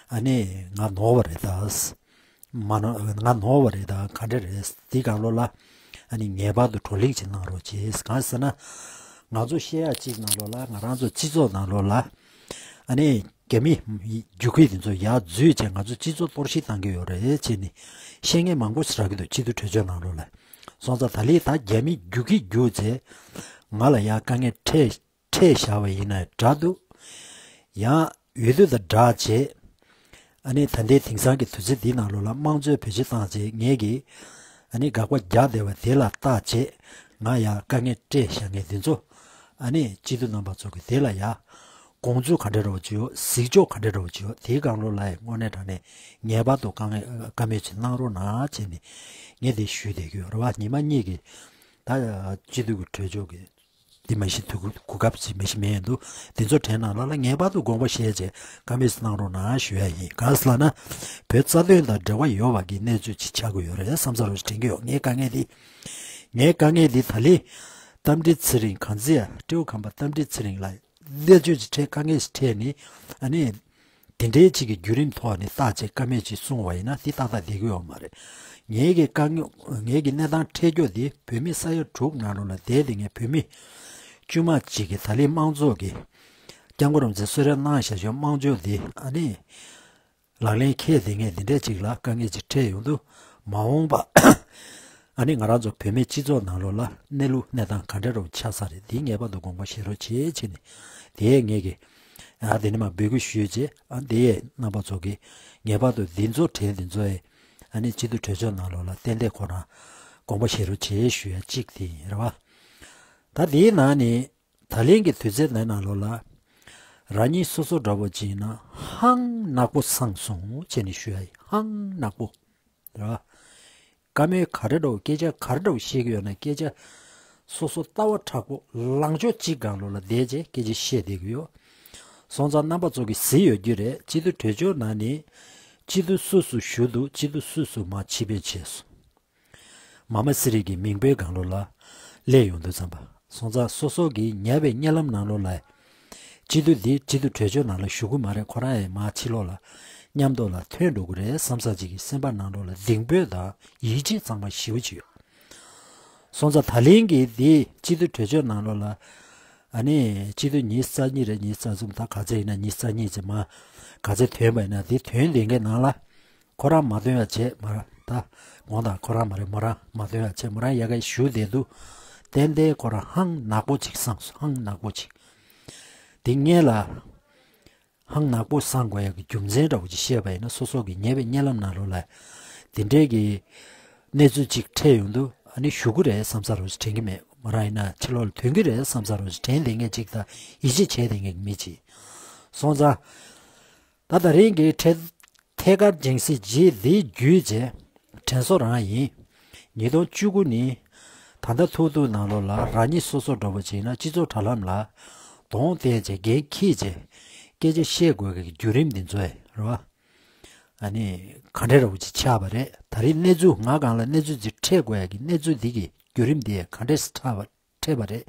ཨ་ནི་ང་ནོར་བ་རེད་ད། མ་ནོར། ང་ནོར་བ་རེད་ད། ག་འདྲ་རེད། འདི་སྒང་ལོགས་ལ་ཨ་ནི་ངེས་པར་དུ་བགྲོ་གླེང་ཅིག་གནང་རོགས་བྱེད། གང་ཟེར་ན། ང་ཚོ་བཤད་ཡ་གཅིག་ནང་ལོགས་ལ། ང་རང་ཚོ་སྤྱི་ཚོགས་ནང་ལོགས་ལ། ཨ་ནི་རྒྱ་མི་རྒྱུག་ཁྱི་དེ་ཚོ་ཡར་འཛུལ་བྱས་ང་ཚོ་སྤྱི་ཚོགས་གཏོར་བཤིག་བཏང་གི་ཡོད་རེད་ཅེས་ནི་བཤད་མཁན་མང་པོ་ཞིག་རག་གི་འདུག་སྤྱི་འཐུས་གྲོས་ཆོད་ནང་ལོགས་ལ། སོང་ཙང་ད་ལོའི་ད་རྒྱ་མི་རྒྱུག་ཁྱི་རྒྱུག་བྱས་ང་ལ་ཡར་དཀའ་ངལ་འཕྲད་འཕྲད་བཞག་པ་ཡིན་ན་འདྲ་འདུག་ཡང་འོས་བསྡུ་དང་སྦྲགས་བྱས། ཨ་ནི་ད་ལྟའི་དེང་སང་གི་དུས་ཚོད་འདིའི་ནང་ལོགས་ལ་དམངས་གཙོའི་བེད་སྤྱོད་བཏང་བྱས་ངེད་ཀྱིས་ཨ་ནི་དགག་པ་རྒྱག་བསྡད་པ་དེ་ལ་བརྟག་བྱས། ང་ཡར་དཀའ་ངལ་འཕྲད་བཞག་མཁན་དེ་ཚོ། ཨ་ནི་སྤྱི་འཐུས་རྣམ་པ་ཚོ་གིས་དེ་ལ་ཡར་ དགོངས་ཚུལ་ག་འདྲ་རོ་ཅི་ཡོད། གཟིགས་ཕྱོགས་ག་འདྲ་རོ་ཅི་ཡོད། དེའི་སྒང་ལོགས་ལ་ཡང་དངོས་གནས་དྲང་གནས་ངེས་པར་དུ་དཀའ་ངལ་བཀའ་མོལ་ཅིག་གནང་རོགས་གནང་བྱས་ནས་ངས་དེ་ཞུས་བསྡད་ཀྱི་ཡོད་རེད་བ། ཉི་མ་གཉིས་ཀྱི་ད་སྤྱི་འཐུས་ཀྱི་གྲོས་ཆོད་ཀྱི་འདི་མ་གཞི་ཐུགས་གོ་སྐབས་ཅིག་མ་གཞི་མེད་འདུག་དེ་ཚོ་དྲན་ནང་ལ་ལ་ངེས་པར་དུ་དགོངས་པ་བཞེས་བྱས་བཀའ་མོལ་ཅིག་གནང་རོགས་གནང་ཞུ་ཡ་ཡིན། གང་ཟེར་ལབ་ན་བོད་རྩ་དོན་དང་འབྲེལ་བ་ཡོད་པ་གི་གནས་ཚུལ་ཅིག་ཆགས་ཀྱི་ཡོད་རེད་བསམ་ས་རོ་ཞིག་དྲན་གྱི་ཡོད། ངའི་དཀའ་ངལ་འདི་ངའི་དཀའ་ངལ་འདི་ད་ལི་རྟ་མགྲིན་ཚེ་རིང་གང་ཚེ་ཡ་སྤྲེའུ་ཁམས་པ་རྟ་མགྲིན་ཚེ་རིང་ལ་གནས་ཚུལ་ཅིག་འཕྲད་དཀའ་ངལ་ཞིག་འཕྲད་ནི་ཨ་ནི། དེ་འདྲའི་ཅིག་གི་བརྒྱུད་རིམ་ཐོག་ནས་བརྟག་དཔྱད་བཀའ་མོལ་ཅིག་གསུང་བ་ཡིན་ན་དེ་ཏག་ཏག་བསྡད་ཀྱི་ཡོད་མ་རེད། ངེད་ཀྱི་དཀའ་ངལ་ངེད་ཀྱི་གནས་སྟངས་འཕྲད་རྒྱུ་དེ་བོད་མི་ས་ཡ་དྲུག་ནང་ལོགས་ལ་བསྡད་དེ་ངས་བོད་མི་དཀྱུས་མ་ཅིག་གི་ད་ལན་དམངས་གཙོ་གི་སྐྱབས་མགོན་རིན་པོ་ཆེ་གསོལ་རས་གནང་བཞག་ཆོག་དམངས་གཙོ་དེ་ཨ་ནི་ལག་ལེན་འཁེལ་དེ་ངས་དེ་འདྲའི་ཅིག་ལ་དཀའ་ངལ་ཅིག་འཕྲད་ཡོང་དུས་མ་འོངས་པ་ཨ་ནི་ང་རང་ཚོ་བོད་མི་སྤྱི་ཚོགས་ནང་ལོགས་ལ་གནས་ལུགས་གནས་སྟངས་ག་འདྲ་རུ་ཆགས་ས་རེད། དེ་ངེས་པར་དུ་དགོངས་པ་བཞེས་རོགས་བྱེད་བྱས་ནས་དེ་ངེད་ཀྱི་ཨ་དེ་ནི་མ་འབོད་སྐུལ་ཞུས་རྗེས་ཨ་དེ་ཡས་རྣམ་པ་ཚོ་གིས་ངེས་པར་དུ་འདི་ཚོ་དྲན་འདི་ཚོ་ཡས་ཨ་ནི་སྤྱི་འཐུས་གྲོས་ཆོད་ནང་ལོགས་ལ་ཏན་ཏན་ཁོ་རང་དགོངས་པ་བཞེས་རོགས་བྱེད་ཞུ་ཡ་གཅིག་དེ་ཡིན་རེད་བ། ད་དེའི་ནང་ནས་ད་ལན་གྱི་དུས་ཚོད་འདི་ནང་ལོགས་ལ་རང་ཉིད་སོ་སོ་འདྲ་པོ་ཅིག་ཡིན་ན་ཧང་ནག་པོ་སངས་སོང་བྱས་ནས་ཞུ་ཡ་ཡིན། ཧང་ནག་པོ། རེད་བ། བཀའ་མོལ་ག་རེ་འདྲ་བོ་སྐད་ཆ་ག་རེ་འདྲ་བོ་བཤད་ཀྱི་ཡོད་ན་སྐད་ཆ་སོ་སོ་ལྟ་བ་དྲག་པོ་ལངས་ཕྱོགས་གཅིག་སྒང་ལོགས་ལ་བསྡད་རྗེས་སྐད་ཆ་བཤད་བསྡད་ཀྱི་ཡོད། སོང་ཙང་རྣམ་པ་ཚོ་གིས་གཟིགས་ཡོད་རྒྱུ་རེད། སྤྱི་འཐུས་གྲོས་ཆོད་ནང་ནས་སྤྱི་འཐུས་སུ་སུ་ཞུ་འདུག་སྤྱི་འཐུས་སུ་སུ་མར་ཕྱིར་འབུད་བྱས་སོང་། མ་མ་སི་རི་གི་མིང་པོའི་སྒང་ལོགས་ལ་སླེབས་ཡོང་དུས་ཙམ་པ། སོང་ཙང་སོ་སོ་གིས་ཉར་བའི་གཉའ་ལམ་ནང་ལོགས་ལ་སྤྱི་འཐུས་འདི་སྤྱི་འཐུས་གྲོས་ཆོད་ནང་ལ་ཞུགས་ཀྱི་མ་རེད། ཁོ་རང་ཡང་མར་ཕྱི་ལོགས་ལ་མཉམ་དུ་ལ་ཐོན་འགྲོ་གི་རེད་བསམ་ས་ཅིག་གི་སེམས་པ་ནང་ལོགས་ལ་གདེང་འབོད་དང་ཡིད་ཆེས་གཙང་མ་ཞེ་པོ་ཅིག་ཡོད། སོང་ཙང་ད་ལན་གྱི་འདི་སྤྱི་འཐུས་གྲོས་ཆོད་ནང་ལོགས་ལ་ཨ་ནི་སྤྱི་འཐུས་ཉི་ཤུ་རྩ་གཉིས་རེད། ཉི་ཤུ་རྩ་གསུམ་ད་ག་ཚད་ཡིན་ན་ཉི་ཤུ་རྩ་གཉིས་ཅིག་མ་ག་ཚད་ཐོན་པ་ཡིན་ན་འདི་ཐོན་བསྡད་མཁན་ནང་ལ། ཁོ་རང་མ་ཐོན་ཡ་བྱས་མ་ར་ད་དགོངས་དག་ཁོ་རང་མ་རེད། མོ་རང་མ་ཐོན་ཡ་བྱས་མོ་རང་ཡ་ག་ཞུ་བསྡད་འདུག་ཏན་ཏན་ཁོ་རང་ཧང་ནག་པོ་ཅིག་སངས་སོང་། ཧང་ནག་པོ་ཅིག་དེ་སྔོན་ལ་ཧང་ནག་པོ་སངས་དགོས་ཡ་གི་རྒྱུ་མཚན་འདྲ་བོ་ཅིག་བཤད་པ་ཡིན་ན་སོ་སོ་གི་ཉེ་བའི་གཉའ་ལམ་ནང་ལོགས་ལ་དེ་འདྲའི་གི་གནས་ཚུལ་ཅིག་འཕྲད་ཡོང་དུས་ཨ་ནི་ཞུ་གི་རེད་བསམ་ས་རོ་ཅིག་དྲན་གི་མེད། མོ་རང་ཡིན་ན་ཕྱི་ལོགས་ལ་ཐོན་གི་རེད་བསམ་ས་རོ་ཅིག་དྲན་བསྡད་མཁན་ཅིག་དང་ཡིད་ཆེས་བྱས་བསྡད་མཁན་གི་མི་ཅིག་སོང་ཙང་། ད་ད་རིང་གི་ཐད་ཐད་ཀར་སྦྱིན་སྲེག་རྗེས་འདི་བརྒྱུད་རྗེས་དྲན་གསོ་རང་ཡིན། ཉིས་སྟོང་བཅུ་དགུ་ནི་ད་ལྟ་ཐུག་ཐུག་ནང་ལོགས་ལ་རང་ཉིད་སོ་སོ་འདྲ་པོ་བྱས་ན་སྤྱི་ཚོགས་དྲ་ལམ་ལ་གདོང་བསྟན་བྱས་འགན་འཁྱེར་བྱས་སྐད་ཆ་བཤད་དགོས་ཀྱི་བརྒྱུད་རིམ་འདི་ཚོ་རེད་བ། ཨ་ནི་ག་འདྲ་འདྲ་པོ་ཅིག་ཆགས་པ་རེད། ད་རིང་གནས་ཚུལ་ང་སྒང་ལ་གནས་ཚུལ་ཅིག་འཕྲད་དགོས་ཡ་གི་གནས་ཚུལ་འདི་གི་བརྒྱུད་རིམ་འདི་ག་འདྲས་སེ་ཆགས་པ། འཕྲད་པ་རེད།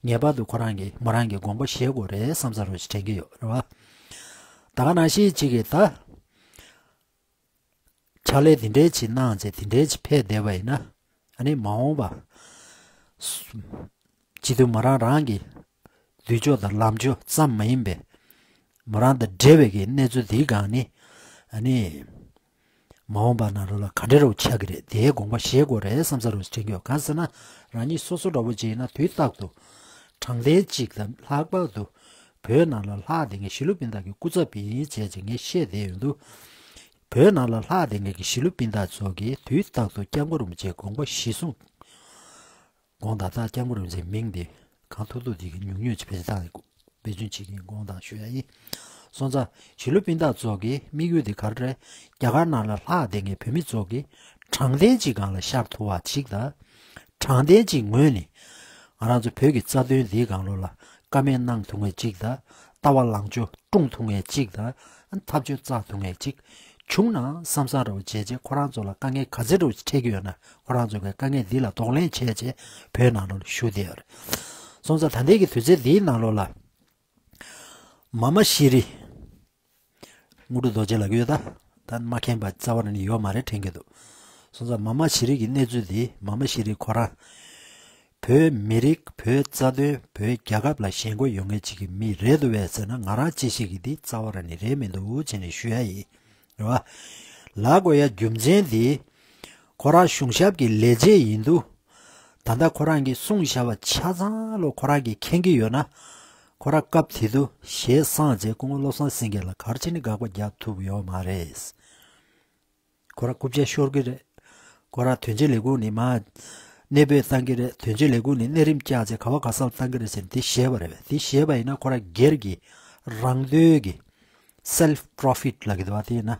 ངེས་པར་དུ་ཁོ་རང་གིས་མོ་རང་གིས་དགོངས་པ་བཞེས་དགོས་རེད་བསམ་ས་རོ་ཞིག་དྲན་གྱི་ཡོད་རེད་བ། ད་ག་ནང་བཞིན་ཅིག་གིས་ད་ཕྱག་ལས་དེ་འདྲའི་ཅིག་གནང་བྱས་དེ་འདྲའི་ཅིག་ཕེབས་བསྡད་པ་ཡིན་ན་ཨ་ནི་མ་འོངས་པ་སྤྱི་འཐུས་མོ་རང་རང་གི་འདུས་ཕྱོགས་དང་ལངས་ཕྱོགས་ཙམ་མ་ཡིན་པའི་མོ་རང་དང་འབྲེལ་བའི་གི་གནས་ཚུལ་འདིའི་སྒང་ནས་ཨ་ནི། མ་འོངས་པ་ནང་ལོགས་ལ་ག་འདྲ་རུ་ཆགས་ཀྱི་རེད། དེའི་དགོངས་པ་བཞེས་དགོས་རེད་བསམ་ས་རུ་དྲན་གྱི་ཡོད། གང་ཟེར་ན་རང་ཉིད་སོ་སོ་འདྲ་པོ་ཅིག་ཡིན་ན་དུས་རྟག་ཏུ་དྲང་བདེན་ཅིག་དང་ལྷག་པར་དུ་བོད་ནང་ལ་ལྷག་བསྡད་མཁན་གཞིས་ལུས་སྤུན་ཟླ་གི་སྐུ་ཚབ་ཡིན་བྱས་ཅིག་ངས་བཤད་བསྡད་ཡོང་དུས། བོད་ནང་ལ་ལྷག་བསྡད་མཁན་གྱི་གཞིས་ལུས་སྤུན་ཟླ་ཚོ་གིས་དུས་རྟག་ཏུ་སྐྱབས་མགོན་རིན་པོ་ཆེའི་དགོངས་པ་གཞིར་བཟུང་དགོངས་དག་ད་སྐྱབས་མགོན་རིན་པོ་ཆེའི་མིང་དེ་གང་ཐུབ་ཐུབ་དེ་གི་ཉུང་ཉུང་ཅིག་བེད་སྤྱོད་བཏང་ནས་བེད་སྤྱོད་བྱེད་ཀྱིན་དགོངས་དག་ཞུ་ཡ་ཡིན། སོང་ཙང་གཞིས་ལུས་སྤུན་ཟླ་ཚོ་གི་དམིགས་ཡུལ་དེ་ག་རེ་རེད། རྒྱ་གར་ནང་ལ་ལྷག་བསྡད་མཁན་བོད་མི་ཚོ་གི་དྲང་བདེན་གྱི་སྒང་ལ་ཤར་ཐུབ་པ་ཅིག་དང་། དྲང་བདེན་གྱི་ངོས་ནས་ང་རང་ཚོ་བོད་ཀྱི་རྩ་དོན་འདིའི་སྒང་ལོགས་ལ་བཀའ་མོལ་གནང་ཐུབ་མཁན་ཅིག་དང་། ལྟ་བ་ལངས་ཕྱོགས་སྲུང་ཐུབ་མཁན་ཅིག་དང་། ཐབས་ཇུས་བཙག་ཐུབ་མཁན་ཅིག་བྱུང་ན་བསམ་བསམ་འདྲ་བོ་བྱས་རྗེས་ཁོ་རང་ཚོ་ལ་དཀའ་ངལ་ག་ཚོད་འདྲ་བོ་ཞིག་འཕྲད་ཀྱི་ཡོད་ན་ཁོ་རང་ཚོ་གི་དཀའ་ངལ་འདི་ལ་གདོང་ལེན་བྱས་རྗེས་བོད་ནང་ལོགས་ལ་བཞུགས་བསྡད་ཡོད་རེད། སོང་ཙང་ད་ལྟའི་གི་དུས་ཚོད་འདིའི་ནང་ལོགས་ལ་མ་མ་ཤི་རི། དངོས་གྲུབ་རྡོ་རྗེ་ལབ་ཀྱི་ཡོད་ད། ད་མ་མཁྱེན་པ་རྩ་བ་ནས་ཡོད་མ་རེད་དྲན་གྱི་འདུག་སོང་ཙང་མ་མ་ཤི་རི་གི་གནས་ཚུལ་འདི་མ་མ་ཤི་རི་ཁོ་རང་བོད་མི་རིགས་བོད་རྩ་དོན་བོད་རྒྱལ་ཁབ་ལ་ཞེན་ཁོག་ཡོད་མཁན་ཅིག་གི་མི་རེད་འདུག་བས་ཟེར་ན་ང་རང་ཅི་ཤེས་ཀྱི་འདི་རྩ་བ་ར་ནས་རེད་མི་འདུག་བྱས་ནས་ཞུ་ཡ་ཡིན། རེད་བ། ལབ་དགོས་ཡ་རྒྱུ་མཚན་འདི་ཁོ་རང་གཞུང་ཞབས་ཀྱི་ལས་བྱེད་ཡིན་དུས་ད་ལྟ་ཁོ་རང་གིས་གསུངས་བཞག་པ་ཆ་ཚང་ལོ་ཁོ་རང་གིས་མཁྱེན་གྱི་ཡོད་ན་ཁོ་རང་སྐབས་དེ་དུས་ཞལ་བསངས་རྗེས་སྐུ་ངོ་བློ་བཟང་སེང་གེ་ལ་ག་རེ་བྱས་ནས་དགག་པ་རྒྱག་ཐུབ་ཡོད་མ་རེད། ཁོ་རང་རྐུབ་བཀྱག་ཤོར་གི་རེད། ཁོ་རང་དོན་གཅོད་ལས་ཁུངས་ནས་མར་གནས་སྤོས་བཏང་གི་རེད། དོན་གཅོད་ལས་ཁུངས་ནས་གནས་རིམ་བཀྱག་བྱས་ག་བ་ག་ས་ལ་བཏང་གི་རེད་ཟེར་ནས་དེ་བཤད་པ་རེད་པས། དེ་བཤད་པ་ཡིན་ན་ཁོ་རང་སྒེར་གྱི་ རང་འདོད་ཀྱི་self profit ལབ་ཀྱི་འདུག་བ། དེ་ཡིན་ན་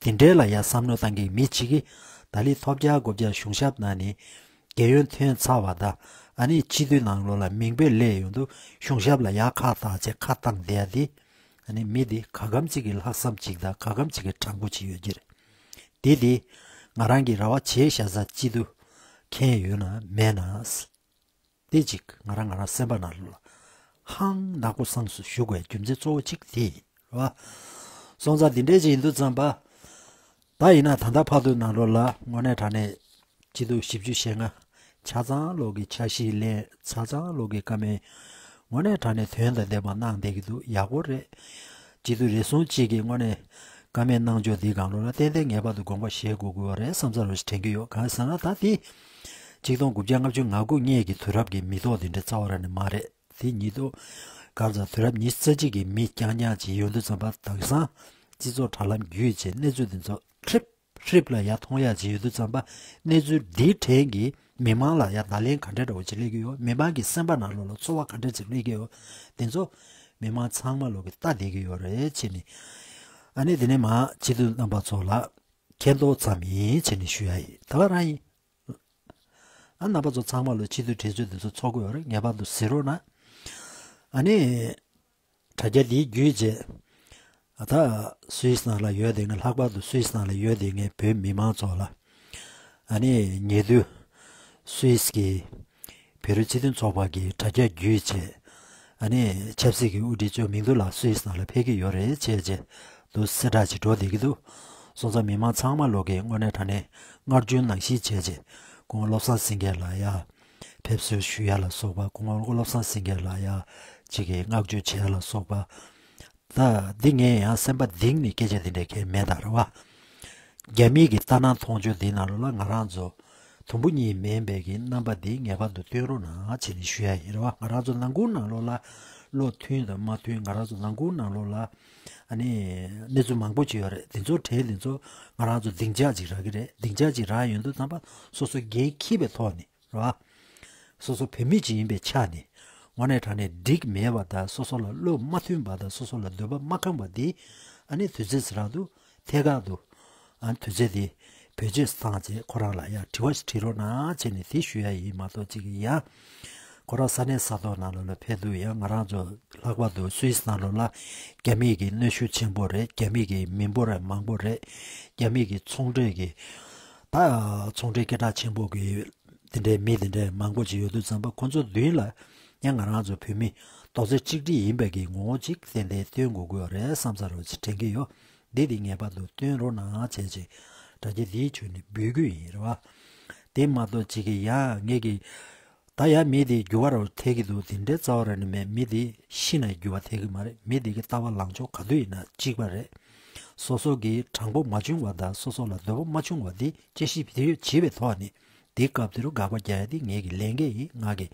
དེ་འདྲའི་ལ་ཡ་བསམ་བློ་བཏང་གི་མི་གཅིག་གིས་ད་ལི་ཐོབ་རྒྱག་དགོས་རྒྱག་གཞུང་ཞབས་ནང་ནས་རྒན་ཡོལ་ཐོན་ཚར་བ་དང་ཨ་ནི་སྤྱི་འཐུས་ནང་ལོགས་ལ་མིང་དཔེ་སླེབས་ཡོང་དུས་གཞུང་ཞབས་ལ་ཡ་ཁ་བཏགས་བྱས་ཁ་བཏང་བསྡད་ཡ་དེ། ཨ་ནི་མི་དེ་ག་གམ་གཅིག་གི་ལྷག་བསམ་གཅིག་དང་ག་གམ་གཅིག་གི་དྲང་པོ་གཅིག་ཡོད་ཀྱི་རེད། དེ་དེ་ང་རང་གི་རེ་བ་བྱས་བཞག་ས་སྤྱི་འཐུས་མཁན་ཡོད་ན་མེད་ན། དེ་གཅིག་ང་རང་ང་རང་སེམས་པ་ནང་ལ་ཧང་ནག་པོ་སངས་སུ་ཞུ་དགོས་རྒྱུ་མཚན་གཙོ་བོ་གཅིག་དེ་ཡིན་རེད་བ། སོང་ཙང་དེ་འདྲས་ཅིག་ཡིན་དུས་ཙམ་པ། ད་ཡིན་ན་ད་ལྟ་བར་དུ་ནང་ལོགས་ལ་དངོས་གནས་དྲང་གནས་སྤྱི་འཐུས་བཞི་བཅུ་ཞེ་ལྔ་ཆ་ཚང་ལོག་གི་འཆར་གཞི་ལེན། ཆ་ཚང་ལོག་གི་བཀའ་མོལ་དངོས་གནས་དྲང་གནས་དོན་དང་ལྡན་པ་གནང་བསྡད་ཀྱི་འདུག་ཡག་པོ་རེད། སྤྱི་འཐུས་རེ་ཟུང་གཅིག་གིས་དངོས་གནས་བཀའ་མོལ་གནང་ཕྱོགས་འདིའི་སྒང་ལོགས་ལ་ཏན་ཏན་ངེས་པར་དུ་དགོངས་པ་བཞེས་དགོས་ཀྱི་ཡོད་རེད་བསམ་ས་རུ་ཞིག་དྲན་གྱི་ཡོད། གང་ཟེར་ན་ད་དེ་ཆིག་སྟོང་དགུ་བརྒྱ་ལྔ་བཅུ་ང་དགུ་སྔས་ཀྱི་དུས་རབས་ཀྱི་མི་ཐོག་དེ་འདྲ་རྩ་བ་རང་ནས་མ་རེད། དེ་ཉིས་སྟོང་གར་ཚ་དུས་རབས་ཉི་ཤུ་རྩ་གཅིག་གི་མི་རྐྱང་རྐྱང་ཅིག་ཡོང་དུས་ཙམ་པ་དེང་སང་སྤྱི་ཚོགས་དྲ་ལམ་བརྒྱུད་བྱས་གནས་ཚུལ་འདི་ཚོ་ཧྲིབ་ཧྲིབ་ལ་ཡར་མཐོང་ཡག་ཅིག་ཡོད་དུས་ཙམ་པ་གནས་ཚུལ་འདིའི་གྲས་ཀྱི་མི་མང་ལ་ཡར་བརྡ་ལན་ག་འདྲ་འདྲ་བོ་ཅིག་སླེབས་ཀྱི་ཡོད། མི་མང་གི་སེམས་པ་ནང་ལོགས་ལ་ཚོར་བ་ག་འདྲ་ཅིག་སླེབས་ཀྱི་ཡོད། དེ་ཚོ་མི་མང་ཚང་མ་ལོག་གི་ལྟ་བསྡད་ཀྱི་ཡོད་རེད་བྱས་ནས། ཨ་ནི་དེ་ནས་མ་སྤྱི་འཐུས་རྣམ་པ་ཚོ་ལ་མཁྱེན་རྟོགས་ཙམ་ཡིན་བྱས་ནས་ཞུ་ཡ་ཡིན། ད་ག་རང་ཡིན། ཨ་རྣམ་པ་ཚོ་ཚང་མ་ལ་སྤྱི་འཐུས་གྲོས་ཚོགས་འདི་ཚོ་ཚོགས་ཀྱི་ཡོད་རེད། ངེས་པར་དུ་གཟིགས་རོགས་གནང་། ཨ་ནི་དྲ་རྒྱ་འདིའི་བརྒྱུད་བྱས། ཨ་ད་སུད་སི་ནང་ལ་ཡོད་དེ་ངས་ལྷག་པར་དུ་སུད་སི་ནང་ལ་ཡོད་དེ་ངས་བོད་མི་མང་ཚོ་ལ། ཨ་ནི་ཉེ་དུས་སུད་སི་གི་བོད་རིགས་སྤྱི་མཐུན་ཚོགས་པ་གི་དྲ་རྒྱ་བརྒྱུད་བྱས། ཨ་ནི་ཆབ་སྲིད་ཀྱི་དབུ་ཁྲིད་ཚོས་མིང་ཐོ་ལ་སུད་སི་ནང་ལ་ཕེབས་ཀྱི་ཡོད་རེད་བྱས་བྱས་འདུག་གསལ་བསྒྲགས་ཅིག་འགྲོ་བསྡད་ཀྱི་འདུག་སོང་ཙང་མི་མང་ཚང་མ་ལོག་གིས་དངོས་གནས་དྲང་གནས་སྔར་རྒྱུན་ནང་བཞིན་བྱས་བྱས་སྐུ་ངོ་བློ་བཟང་སེང་གེ་ལ་ཡ་ཕེབས་བསུ་ཞུ་ཡ་ལ་སོགས་པ། སྐུ་ངོ་བློ་བཟང་སེང་གེ་ལ་ཡ་ཅིག་གི་བསྔགས་བརྗོད་བྱས་ཡ་ལ་སོགས་པ། ད་འདི་ངས་ཡང་སེམས་པ་གཏིང་ནས་སྐད་ཆ་འདི་འདྲ་གང་མེད་ད་རེད་བ། རྒྱ་མི་གི་ལྟ་སྣང་མཐོང་ཆོས་འདི་ནང་ལོགས་ལ་ང་རང་ཚོ་དུམ་བུ་གཉིས་མིན་པའི་གི་རྣམ་པ་འདི་ངེས་པར་དུ་སྟོན་རོགས་གནང་བྱས་ནས་ཞུ་ཡ་ཡིན་རེད་བ། ང་རང་ཚོ་ནང་ཁུལ་ནང་ལོགས་ལ་བློ་མཐུན་དང་མ་མཐུན། ང་རང་ཚོ་ནང་ཁུལ་ནང་ལོགས་ལ་ཨ་ནི་གནས་ཚུལ་མང་པོ་ཅིག་ཡོད་རེད། དེ་ཚོ་གྲས་དེ་ཚོ་ང་རང་ཚོ་སྡིངས་ཆ་ཅིག་རག་གི་རེད། སྡིངས་ཆ་ཅིག་རག་ཡོང་དུས་ཙམ་པ་སོ་སོ་འགན་འཁྱེར་བའི་ཐོག་ནས་རེད་བ། སོ་སོ་བོད་མི་ཅིག་ཡིན་པའི་ཆ་ནས་དངོས་གནས་དྲང་གནས་འགྲིག་མེད་པ་དང་སོ་སོ་ལ་བློ་མ་མཐུན་པ་དང་སོ་སོ་ལ་འདོད་པ་མ་ཁེངས་པ་འདི་ཨ་ནི་དུས་ཚོད་ཟེར་རག་འདུག་ཐད་ཀར་དུ་ཨ་ནི་དུས་ཚོད་འདི་བེད་སྤྱོད་བཏང་བྱས་ཁོ་རང་ལ་ཡང་དྲི་བ་ཞིག་དྲི་རོགས་གནང་བྱས་ནས་དེ་ཞུ་ཡ་ཡིན་མ་གཏོགས་ཅིག་ཡང་ཁོ་རང་ས་གནས་ས་ཐོག་ནང་ལོགས་ལ་ཕེབས་དུས་ཡང་ང་རང་ཚོ་ལྷག་པར་དུ་སུད་སི་ནང་ལོགས་ལ་རྒྱ་མི་གི་གནོན་ཤུགས་ཆེན་པོ་རེད། རྒྱ་མི་གི་མི་འབོར་མང་པོ་རེད། རྒྱ་མི་གི་ཚོང་འབྲེལ་གི་ད་ཚོང་འབྲེལ་སྐད་གྲགས་ཆེན་པོ་གི་དེ་འདྲའི་མི་དེ་འདྲའི་མང་པོ་ཅིག་ཡོད་དུས་ཙམ་པ་ཁོ་ཚོ་མདུན་ལ་ཡང་ང་རང་ཚོ་བོད་མི་རྡོག་རྩ་གཅིག་སྒྲིལ་ཡིན་པའི་གི་ངོ་བོ་ཅིག་ཏན་ཏན་སྟོན་དགོས་ཀྱི་ཡོད་རེད་བསམ་ས་རུ་ཅིག་དྲན་གྱི་ཡོད། འདི་དེ་ངེས་པར་དུ་སྟོན་རོགས་གནང་བྱས་ཅིག་དྲ་རྒྱ་འདིའི་ཁྲོད་ནས་འབུལ་རྒྱུ་ཡིན་རེད་བ། དེ་མ་གཏོགས་ཅིག་གི་ཡང་ངེད་ཀྱི་ད་ཡང་མི་དེ་འགྱུར་བ་རུ་ཐེབས་ཀྱི་འདུག་དེ་འདྲའི་རྩ་བ་རང་ནས་མེད། མི་དེ་ཤི་ན་འགྱུར་བ་ཐེབས་ཀྱི་མ་རེད། མི་དེ་གི་ལྟ་བ་ལངས་ཕྱོགས་ག་དུས་ཡིན་ན་གཅིག་པ་རེད། སོ་སོ་གི་དྲང་པོ་མ་བྱུང་བ་དང་སོ་སོ་ལ་འདོད་པ་མ་བྱུང་བ་དེ་དཔྱད་ཞིབ་དེ་བྱེད་པའི་ཐོག་ནས་དེའི་སྐབས་དེ་རུ་དགག་པ་རྒྱག་ཡ་དེ་ངེད་ཀྱི་ལས་འགན་ཡིན། ང་གི་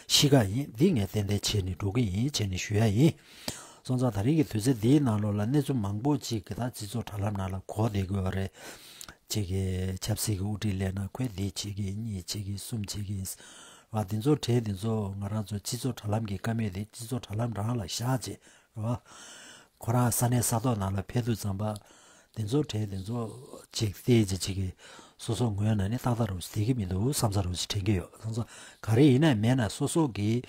གཤིས་ཀ་ཡིན། འདི་ངས་ཏན་ཏན་བྱས་ནས་འགྲོ་གི་ཡིན་བྱས་ནས་ཞུ་ཡ་ཡིན། སོང་ཙང་ད་རིང་གི་དུས་ཚོད་འདིའི་ནང་ལོགས་ལ་གནས་ཚུལ་མང་པོ་ཅིག་གི་ད་སྤྱི་ཚོགས་དྲ་ལམ་ནང་ལ་གོ་བསྡད་ཀྱི་ཡོད་རེད། གཅིག་གི་ཆབ་སྲིད་ཀྱི་དབུ་ཁྲིད་སླེབས་ན་ཁོས་འདི་བྱེད་ཀྱི་ཡིན། གཉིས་བྱེད་ཀྱི་ཡིན། གསུམ་བྱེད་ཀྱི་ཡིན། བ་འདི་ཚོ་གྲས་འདི་ཚོ་ང་རང་ཚོ་སྤྱི་ཚོགས་དྲ་ལམ་གྱི་བཀའ་མོལ་དེ་སྤྱི་ཚོགས་དྲ་ལམ་རང་ལ་བཞག་བྱས་རེད་བ། ཁོ་རང་ས་གནས་ས་ཐོག་ནང་ལ་ཕེབས་དུས་ཙམ་པ་དེ་ཚོ་གྲས་དེ་ཚོ་ཅིག་བལྟས་བྱས་ཅིག་གི་སོ་སོ་ངོས་ནས་ནི་ཏག་ཏག་རུ་བསྡད་ཀྱི་མི་འདུག་བསམ་ས་རུ་ཅིག་དྲན་གྱི་ཡོད། སོང་ཙང་ག་རེ་ཡིན་ན་མེད་ན་སོ་སོ་གི་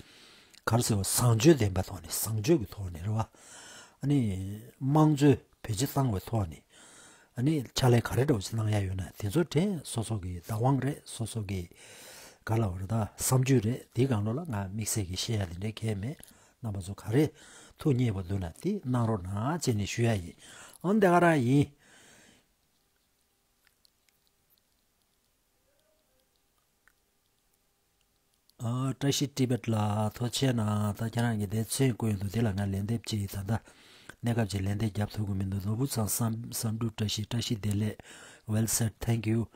ག་རེ་ཟེར་བ་བཟང་སྤྱོད་ལྡན་པའི་ཐོག་ནས་བཟང་སྤྱོད་ཀྱི་ཐོག་ནས་རེད་བ། ཨ་ནི་དམངས་གཙོའི་བེད་སྤྱོད་བཏང་བའི་ཐོག་ནས་ཨ་ནི་ཕྱག་ལས་ག་རེ་འདྲ་བོ་ཞིག་གནང་ཡ་ཡོད་ན་དེ་ཚོ་དྲན། སོ་སོ་གི་བདག་དབང་རེད། སོ་སོ་གི་ག་ལ་བ་རེད་ད་བསམ་ཚུལ་རེད། དེའི་སྒང་ལོགས་ལ་ང་དམིགས་བསལ་གྱི་བཤད་ཡ་དེ་འདྲ་གང་ཡང་མེད། རྣམ་པ་ཚོ་ག་རེ་ཐུགས་མཉེས་པ་འདུག་ན་དེ་གནང་རོགས་གནང་བྱས་ནས་ཞུ་ཡ་ཡིན། ཨང་དེ་ག་རང་ཡིན། ཨ། བཀྲ་ཤིས་ཊི་བེཊ་ལགས་ཐུགས་རྗེ་གནང་། ད་ཁྱེད་རང་གིས་དེ་མཚན་བསྐོས་ཡོད་འདུག་དེ་ལ་ང་ལན་འདེབས་ཅིག་ད་ལྟ་གནས་སྐབས་ཅིག་ལན་འདེབས་རྒྱབ་ཐུབ་ཀྱི་མི་འདུག་ནོར་བུ་ཚང་བསམ་བསམ་འགྲུབ་བཀྲ་ཤིས། བཀྲ་ཤིས་བདེ་ལེགས། Well said, thank you.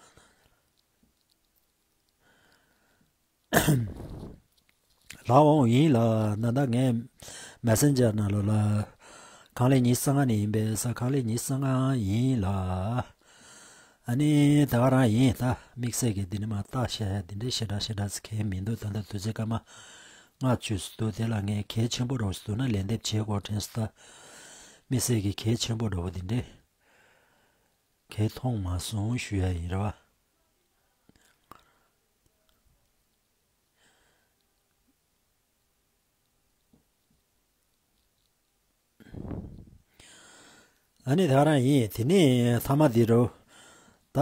ལགས་འོང་ཡིན་ལགས། ད་ལྟ་ངས་མེ་སེན་ཇར་ནང་ལོགས་ལ་ཁང་ལས་ཉི་ཤུ་རྩ་ལྔ་ནས་ཡིན་པས་ས། ཁང་ལས་ཉི་ཤུ་རྩ་ལྔ་ཡིན་ལགས། ཨ་ནི་ད་ག་རང་ཡིན། ད་དམིགས་བསལ་གྱི་འདི་ནི་མ་བརྟག་བཤད་འདི་འདྲའི་ཞེ་དྲག་ཞེ་དྲག་ཟེར་མཁན་མི་འདུག་ད་ལྟ་དུས་ཚོད་སྐར་མ་ ལྔ་བཅུ་ཙམ་འདུག་དེ་ལ་ངས་གལ་ཆེན་པོ་འདྲ་བོ་ཞིག་འདུག་ན་ལན་འདེབས་བྱེད་དགོས་དྲན་སོང་། ད་དམིགས་བསལ་གྱི་གལ་ཆེན་པོ་འདྲ་བོ་དེ་འདྲས་གལ་མཐོང་མ་སོང་ཞུ་ཡ་ཡིན་རེད་བ། ཨ་ནི་ད་རང་ཡིན། དེ་ནས་མཐའ་མ་འདི་རུ་ད་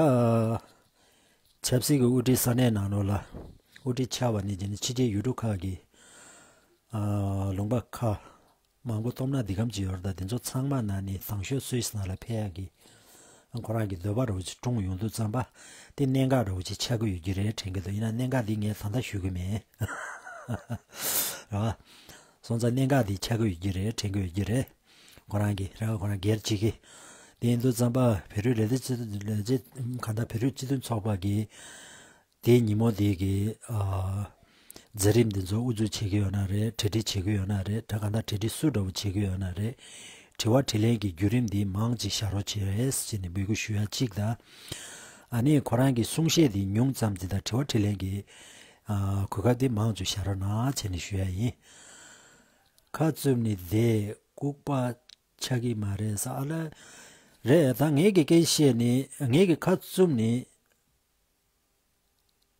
ཆབ་སྲིད་ཀྱི་དབུ་ཁྲིད་ས་གནས་ནང་ལོགས་ལ་དབུ་ཁྲིད་ཆགས་པ་ནས་བྱས་ནས་ཕྱི་རྒྱལ་ཡུལ་གྲུ་ཁག་གི་ཨ་ལུང་པ་ཁག་མང་པོ་སྟོབས་ན་འདི་གམ་གྱི་ཡོད་རེད། ད་དེ་ཚོ་ཚང་མ་ནང་ནས་དང་ཤོས་སུད་སི་ནང་ལ་ཕེབས་ཡག་གི་ཁོ་རང་གི་འདོད་པ་རུ་ཅིག་སྐྲུང་ཡོང་དུས་ཙམ་པ་དེ་གནད་འགག་རུ་ཅིག་ཆགས་ཀྱི་ཡོད་ཀྱི་རེད་དྲན་གྱི་འདུག་ཡིན་ན་གནད་འགག་འདི་ངས་ད་ལྟ་ཞུ་གི་མེད། རེད་བ། སོང་ཙང་གནད་འགག་འདི་ཆགས་ཀྱི་ཡོད་ཀྱི་རེད་དྲན་གྱི་ཡོད་ཀྱི་རེད། ཁོ་རང་གིས་རེད་བ། ཁོ་རང་སྒེར་གཅིག་གིས། དེ་ཡིན་དུས་ཙམ་པ་བོད་རིགས་ལས་དོན་སྤྱི་འཐུས་ལས་བྱེད་གང་ལྟར་བོད་རིགས་སྤྱི་མཐུན་ཚོགས་པ་གིས་དེའི་ཉིན་མོ་དེ་གི་ཨ་མཛད་རིམ་འདི་ཚོ་དབུ་འཛུགས་བྱེད་ཀྱི་ཡོད་ན་རེད། གྲ་སྒྲིག་བྱེད་ཀྱི་ཡོད་ན་རེད། ད་གང་ལྟར་གྲ་སྒྲིག་སུ་འདྲ་བོ་བྱེད་ཀྱི་ཡོད་ན་རེད། དྲི་བ་དྲིས་ལན་གྱི་བརྒྱུད་རིམ་འདི་མང་ཅིག་བཞག་རོགས་བྱེད་རེད་ཟེར་ནས་འབོད་སྐུལ་ཞུ་ཡ་གཅིག་དང་། ཨ་ནི་ཁོ་རང་གི་གསུང་བཤད་འདི་ཉུང་ཙམ་ཅིག་དང་དྲི་བ་དྲིས་ལན་གྱི་ཨ་གོ་སྐབས་འདི་མང་ཅིག་བཞག་རོགས་གནང་བྱས་ནས་ཞུ་ཡ་ཡིན། ཁ་བཙུམ་ནས་བསྡད། ལྐུགས་པ་ཆགས་ཀྱི་མ་རེད་ཟེར། ཨ་ལ། རེད། ད་ངེད་ཀྱི་སྐད་ཆ་བཤད་ནི་ངེད་ཀྱི་ཁ་བཙུམ་ནི།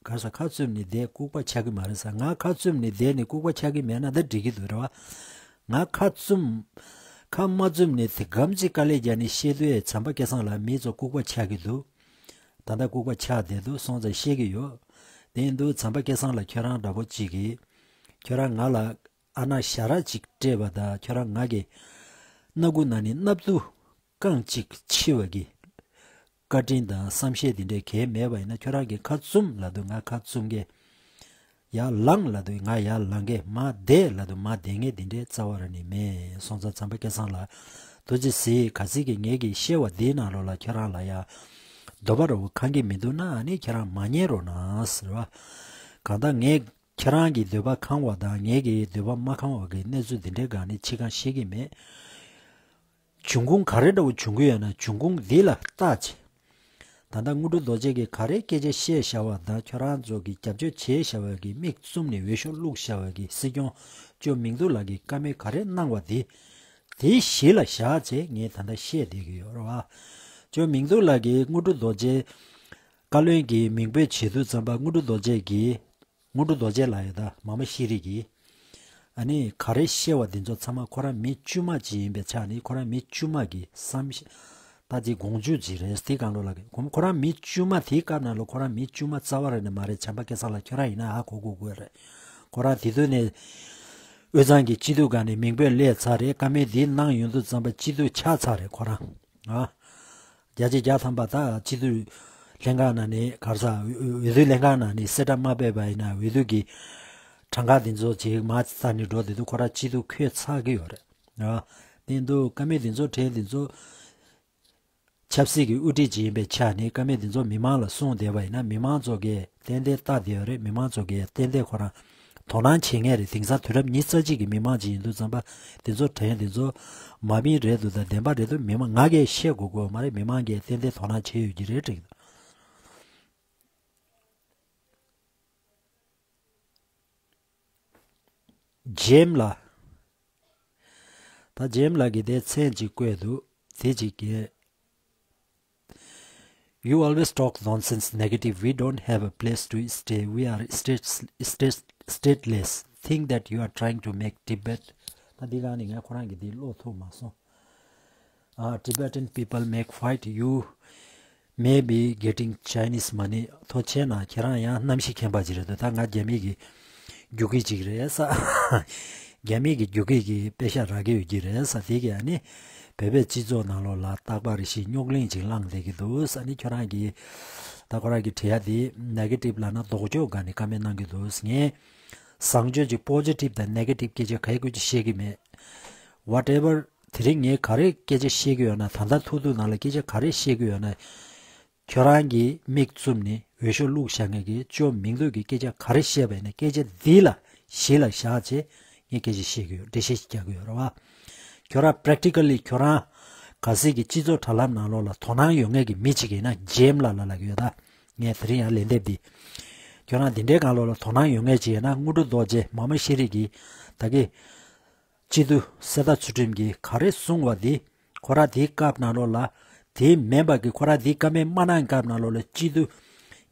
ག་ས་ཁ་བཙུམ་ནི་བསྡད་ལྐུགས་པ་ཆགས་ཀྱི་མ་རེད་ཟེར། ང་ཁ་བཙུམ་ནི་བསྡད་ནི་ལྐུགས་པ་ཆགས་ཀྱི་མེད་ན་ད་འགྲིག་གི་འདུག་རེད་བ། ང་ཁ་བཙུམ། ཁ་མ་བཙུམ་ནི་དེ་གམ་ཅིག་དཀའ་ལས་རྒྱག་ནི་བཤད་དུས་བྱམས་པ་སྐལ་བཟང་ལགས་མི་ཚོ་ལྐུགས་པ་ཆགས་ཀྱི་འདུག་ད་ལྟ་ལྐུགས་པ་ཆགས་བསྡད་འདུག་སོང་ཙང་བཤད་ཀྱི་ཡོད། དེ་ཡིན་དུས་བྱམས་པ་སྐལ་བཟང་ལགས་ཁྱོད་རང་འདྲ་པོ་ཅིག་གིས་ཁྱོད་རང་ང་ལ་ཨ་ན་ཞྭ་ར་ཅིག་སྤྲད་པ་དང་ཁྱོད་རང་ང་གི་སྣ་ཁུག་ནང་ནས་སྣབས་དུ་རྐང་གཅིག་ཕྱི་བ་གི་བཀའ་དྲིན་དང་བསམ་ཤེས་དེ་འདྲས་གལ་མེད་པ་ཡིན་ན་ཁྱོད་རང་གི་ཁ་བཙུམ་ལབ་དུས་ང་ཁ་བཙུམ་གི། ཡར་ལངས་ལབ་དུས་ང་ཡར་ལངས་གི། མར་བསྡད་ལབ་དུས་མར་བསྡད་མཁན་དེ་འདྲས་རྩ་བ་ར་ནས་མེད། སོང་ཙང་བྱམས་པ་སྐལ་བཟང་ལགས་ཐུགས་རྗེ་གཟིགས། གལ་སྲིད་ཀྱི་ངེད་ཀྱི་བཤད་པ་འདིའི་ནང་ལོགས་ལ་ཁྱོད་རང་ལ་ཡ་འདོད་པ་ར་བོ་ཁེངས་ཀྱི་མི་འདུག་ན་ཨ་ནི་ཁྱེད་རང་མ་ཉན་རོགས་གནང་ཟེར་བ། གང་ལྟར་ངས་ཁྱེད་རང་གི་འདོད་པ་ཁེངས་པ་དང་ངེད་ཀྱི་འདོད་པ་མ་ཁེངས་པ་གི་གནས་ཚུལ་འདི་འདྲའི་སྒང་ནས་ཕྱི་ཁ་བཤད་ཀྱི་མེད། འབྱུང་ཁུངས་ག་རེ་འདྲ་བོ་བྱུང་གི་ཡོད་ན་འབྱུང་ཁུངས་འདི་ལ་བལྟ་བྱས། ད་ལྟ་དངོས་གྲུབ་རྡོ་རྗེ་གིས་ག་རེ་སྐད་ཆ་བཤད་བཞག་པ་དང་ཁྱོད་རང་ཚོ་གིས་རྒྱབ་སྐྱོར་བྱས་བཞག་པ་གི་མིག་བཙུམ་ནས་འོས་ཤོག་བླུགས་བཞག་པ་གི་སྲིད་སྐྱོང་ཇོ་མིང་འདུག་ལགས་ཀྱིས་བཀའ་མོལ་ག་རེ་གནང་བ་དེ་དེ་གཞི་ལ་བཞག་བྱས་ངས་ད་ལྟ་བཤད་བསྡད་ཀྱི་ཡོད་རེད་བ། ཇོ་མིང་འདུག་ལགས་ཀྱིས་དངོས་གྲུབ་རྡོ་རྗེ་བཀའ་བློན་གྱི་མིང་འབོད་བྱེད་དུས་ཙམ་པ་དངོས་གྲུབ་རྡོ་རྗེ་གིས། དངོས་གྲུབ་རྡོ་རྗེ་ལགས་ཡོད་ད་མ་མ་ཤེས་རིག་གིས། ཨ་ནི་ག་རེ་བཤད་པ་འདི་ཚོ་ཚང་མ་ཁོ་རང་མི་དཀྱུས་མ་ཅིག་ཡིན་པའི་ཆ་ནས་ཁོ་རང་མི་དཀྱུས་མ་གི་བསམ་ཤེས། ད་དེ་དགོངས་ཚུལ་ཅིག་རེད་དེ་གང་ལོ་ལ་གི་ཁོ་ཁོ་རང་མི་དཀྱུས་མ་དེའི་སྐབས་ནང་ལོ་ཁོ་རང་མི་དཀྱུས་མ་རྩ་བ་རེད་ནི་མ་རེད། བྱམས་པ་སྐལ་བཟང་ལགས་ཁྱོད་རང་ཡིན་ན་ཧ་གོ་དགོས་དགོས་རེད། ཁོ་རང་དེ་དུས་ནས་དབུས་གཙང་གི་སྤྱི་འཐུས་སྒང་ནས་མིང་འབོད་སླེབས་ཚར་རེད། བཀའ་མོལ་འདི་གནང་ཡོང་དུས་ཙམ་པ་སྤྱི་འཐུས་ཆགས་ཚར་རེད་ཁོ་རང་ཨ། བརྒྱ་ཆ་བརྒྱ་ཐམ་པ་ད་སྤྱི་འཐུས་ལྷན་ཁང་ནང་ནས་ག་རེ་ཟ། འོས་འོས་བསྡུ་ལྷན་ཁང་ནང་ནས་གསལ་བསྒྲགས་མ་སྤེལ་བ་ཡིན་ན་འོས་བསྡུ་གི་གྲངས་ཀ་འདི་ཚོ་ཅིག་མར་ཚར་ནས་འགྲོ་དེ་དུས་ཁོ་རང་སྤྱི་འཐུས་འཁོད་ཚར་གི་ཡོད་རེད། ཨ། དེ་འདུག་བཀའ་མོལ་འདི་ཚོ་གྲས་འདི་ཚོ་ཆབ་སྲིད་ཀྱི་དབུ་ཁྲིད་ཅིག་ཡིན་པའི་ཆ་ནས་བཀའ་མོལ་འདི་ཚོ་མི་མང་ལ་གསུངས་བསྡད་པ་ཡིན་ན་མི་མང་ཚོ་གིས་ཏན་ཏན་ལྟ་བསྡད་ཡོད་རེད། མི་མང་ཚོ་གིས་ཏན་ཏན་ཁོ་རང་དོ་སྣང་བྱེད་མཁན་རེད། དེང་སང་དུས་རབས་ཉི་ཤུ་རྩ་གཅིག་གི་མི་མང་ཅིག་ཡིན་དུས་ཙམ་པ་དེ་ཚོ་དྲན་དེ་ཚོ་མ་བིན་རེད་འདུག་ད་བདེན་པ་རེད་འདུག་མི་མང་ང་གིས་བཤད་དགོས་དགོས་མ་རེད། མི་མང་གིས་ཏན་ཏན་དོ་སྣང་བྱེད་ཡོད་ཀྱི་རེད་དྲན་གྱི་འདུག་ཇེམ་ལགས། ད་ཇེམ་ལགས་ཀྱིས་དེ་མཚན་ཅིག་བཀོད་འདུག་དེ་ཅིག་གིས། You always talk nonsense, negative. We don't have a place to stay. We are state, state, stateless. Think that you are trying to make Tibet. ད་འདི་གང་ནི་ངས་ཁོ་རང་གི་འདི་ཀློག་ཐུབ་མ་སོང་། Uh, Tibetan people make fight. You may be getting Chinese money. ཐུགས་རྗེ་གནང་། ཁྱེད་རང་ཡང་གནམ་གཤིས་མཁྱེན་པ་ཅིག་རེད་འདུག་ད་ང་རྒྱ་མི་གི་རྒྱུག་ཁྱི་ཅིག་རེད་ས། རྒྱ་མི་གི་རྒྱུག་ཁྱི་གི་པེ་ཤ་རག་གི་ཡོད་ཀྱི་རེད་ས། དེ་གི་ཨ་ནི་བོད་པའི་སྤྱི་ཚོགས་ནང་ལོགས་ལ་རྟག་པར་རེ་ཞིག་རྙོག་གླེང་ཅིག་བསླངས་བསྡད་ཀྱི་འདུག་ས། ཨ་ནི་ཁྱོད་རང་གི་ད་ཁོ་རང་གི་བྲིས་ཡ་དེ་negative ལབ་ན་ལྡོག་ཕྱོགས་སྒང་ནས་ཀ་མེན་གནང་གི་འདུག་ངས་བཟང་ཕྱོགས་ཀྱི་positive དང་negative སྐད་ཆ་ག་ཡི་གུ་ཅིག་བཤད་ཀྱི་མེད། Whatever དེ་རིང་ངས་ག་རེ་སྐད་ཆ་བཤད་ཀྱི་ཡོད་ན། ད་ལྟ་ཐུག་ཐུག་ནང་ལ་སྐད་ཆ་ག་རེ་བཤད་ཀྱི་ཡོད་ན། ཁྱོད་རང་གིས་མིག་བཙུམ་ནས་འོས་ཤོག་བླུགས་བཞག་མཁན་གྱི་ཇོ་མིང་འདུག་གི་སྐད་ཆ་ག་རེ་བཤད་པ་ཡིན་ན་སྐད་ཆ་འདི་ལ་གཞི་ལ་བཞག་བྱས་ངས་སྐད་ཆ་བཤད་ཀྱི་ཡོད། འགྲེལ་བཤད་ཅིག་རྒྱག་གི་ཡོད་རེད་བ། ཁྱོད་རང་practically ཁྱོད་རང་གལ་སྲིད་ཀྱི་སྤྱི་ཚོགས་དྲ་ལམ་ནང་ལོགས་ལ་དོ་སྣང་ཡོད་མཁན་གྱི་མི་ཅིག་ཡིན་ན་ཇེམ་ལགས་ལ་ལབ་ཀྱི་ཡོད་ད། ངས་དེ་རིང་ཡང་ལན་འདེབས་འདི། ཁྱོད་རང་འདི་འདྲའི་སྒང་ལོགས་ལ་དོ་སྣང་ཡོད་མཁན་ཅིག་ཡིན་ན། དངོས་གྲུབ་རྡོ་རྗེ་མ་མ་ཤེས་རིག་གིས་ད་གི་སྤྱི་འཐུས་གསེར་རྟ་ཚུལ་ཁྲིམས་ཀྱིས་ག་རེ་གསུངས་པ་འདི། ཁོ་རང་དེའི་སྐབས་ནང་ལོགས་ལ། དེའི་མིན་པ་གི་ཁོ་རང་དེའི་བཀའ་མོལ་མ་གནང་སྐབས་ནང་ལོགས་ལ་སྤྱི་འཐུས་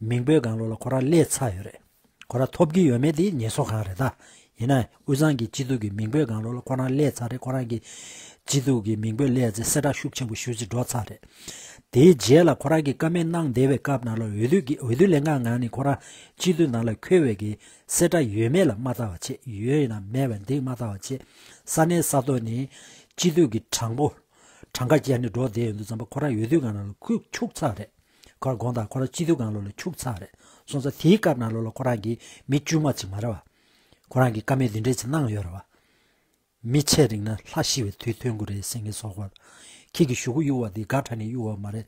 མིང་པོའི་སྒང་ལོགས་ལ་ཁོ་རང་སླེབས་ཚར་ཡོད་རེད། ཁོ་རང་ཐོབ་ཀྱི་ཡོད་མེད་དེ་ཉེས་གསོག་གང་རེད་ད། ཡིན་ན་དབུས་གཙང་གི་སྤྱི་འཐུས་ཀྱི་མིང་པོའི་སྒང་ལོགས་ལ་ཁོ་རང་སླེབས་ཚར་རེད། ཁོ་རང་གི་སྤྱི་འཐུས་ཀྱི་མིང་པོ་སླེབས་ཚེ་གསལ་བསྒྲགས་ཤུགས་ཆེན་པོ་ཞུ་ཅིག་འགྲོ་ཚར་རེད། དེའི་རྗེས་ལ་ཁོ་རང་གིས་བཀའ་མོལ་གནང་བསྡད་པའི་སྐབས་ནང་ལ་འོས་བསྡུ་གི་འོས་བསྡུ་ལས་འགན་ངང་ནས་ཁོ་རང་སྤྱི་འཐུས་ནང་ལ་འཁོད་པའི་གི་གསལ་བསྒྲགས་ཡོད་མེད་ལ་མ་ལྟ་བ་བྱས། ཡོད་ཡིན་ན་མེད་པ་འདི་མ་ལྟ་བ་བྱས། ས་གནས་ས་ཐོག་ནས་སྤྱི་འཐུས་ཀྱི་གྲངས་པོ་གྲངས་ཀ་བརྒྱབ་ནས་འགྲོ་བསྡད་ཡོང་དུས་ཙམ་པ་ཁོ་རང་འོས་བསྡུ་སྒང་ནང་ལ་ཁུག་ཆུག་ཚར་རེད། ཁོ་རང་དགོངས་དག་ཁོ་རང་སྤྱི་འཐུས་སྒང་ལོགས་ལ་ཆུག་ཚར་རེད། སོང་ཙང་དེའི་སྐབས་ནང་ལོགས་ལ་ཁོ་རང་གིས་མི་དཀྱུས་མ་ཅིག་མ་རེད་བ། ཁོ་རང་གིས་བཀའ་མོལ་འདི་འདྲས་ཅིག་གནང་ཡོད་རེད་བ། མི་ཆེ་རིང་ན་ལྷ་ཤི་བའི་དུས་ཐོན་གི་རེད་ཟེར་མཁན་སོགས་པ། ཁྱེད་ཀྱི་གཞུག་གུ་གཡུག་པ་འདི་དགའ་དྲགས་ནས་གཡུག་པ་མ་རེད།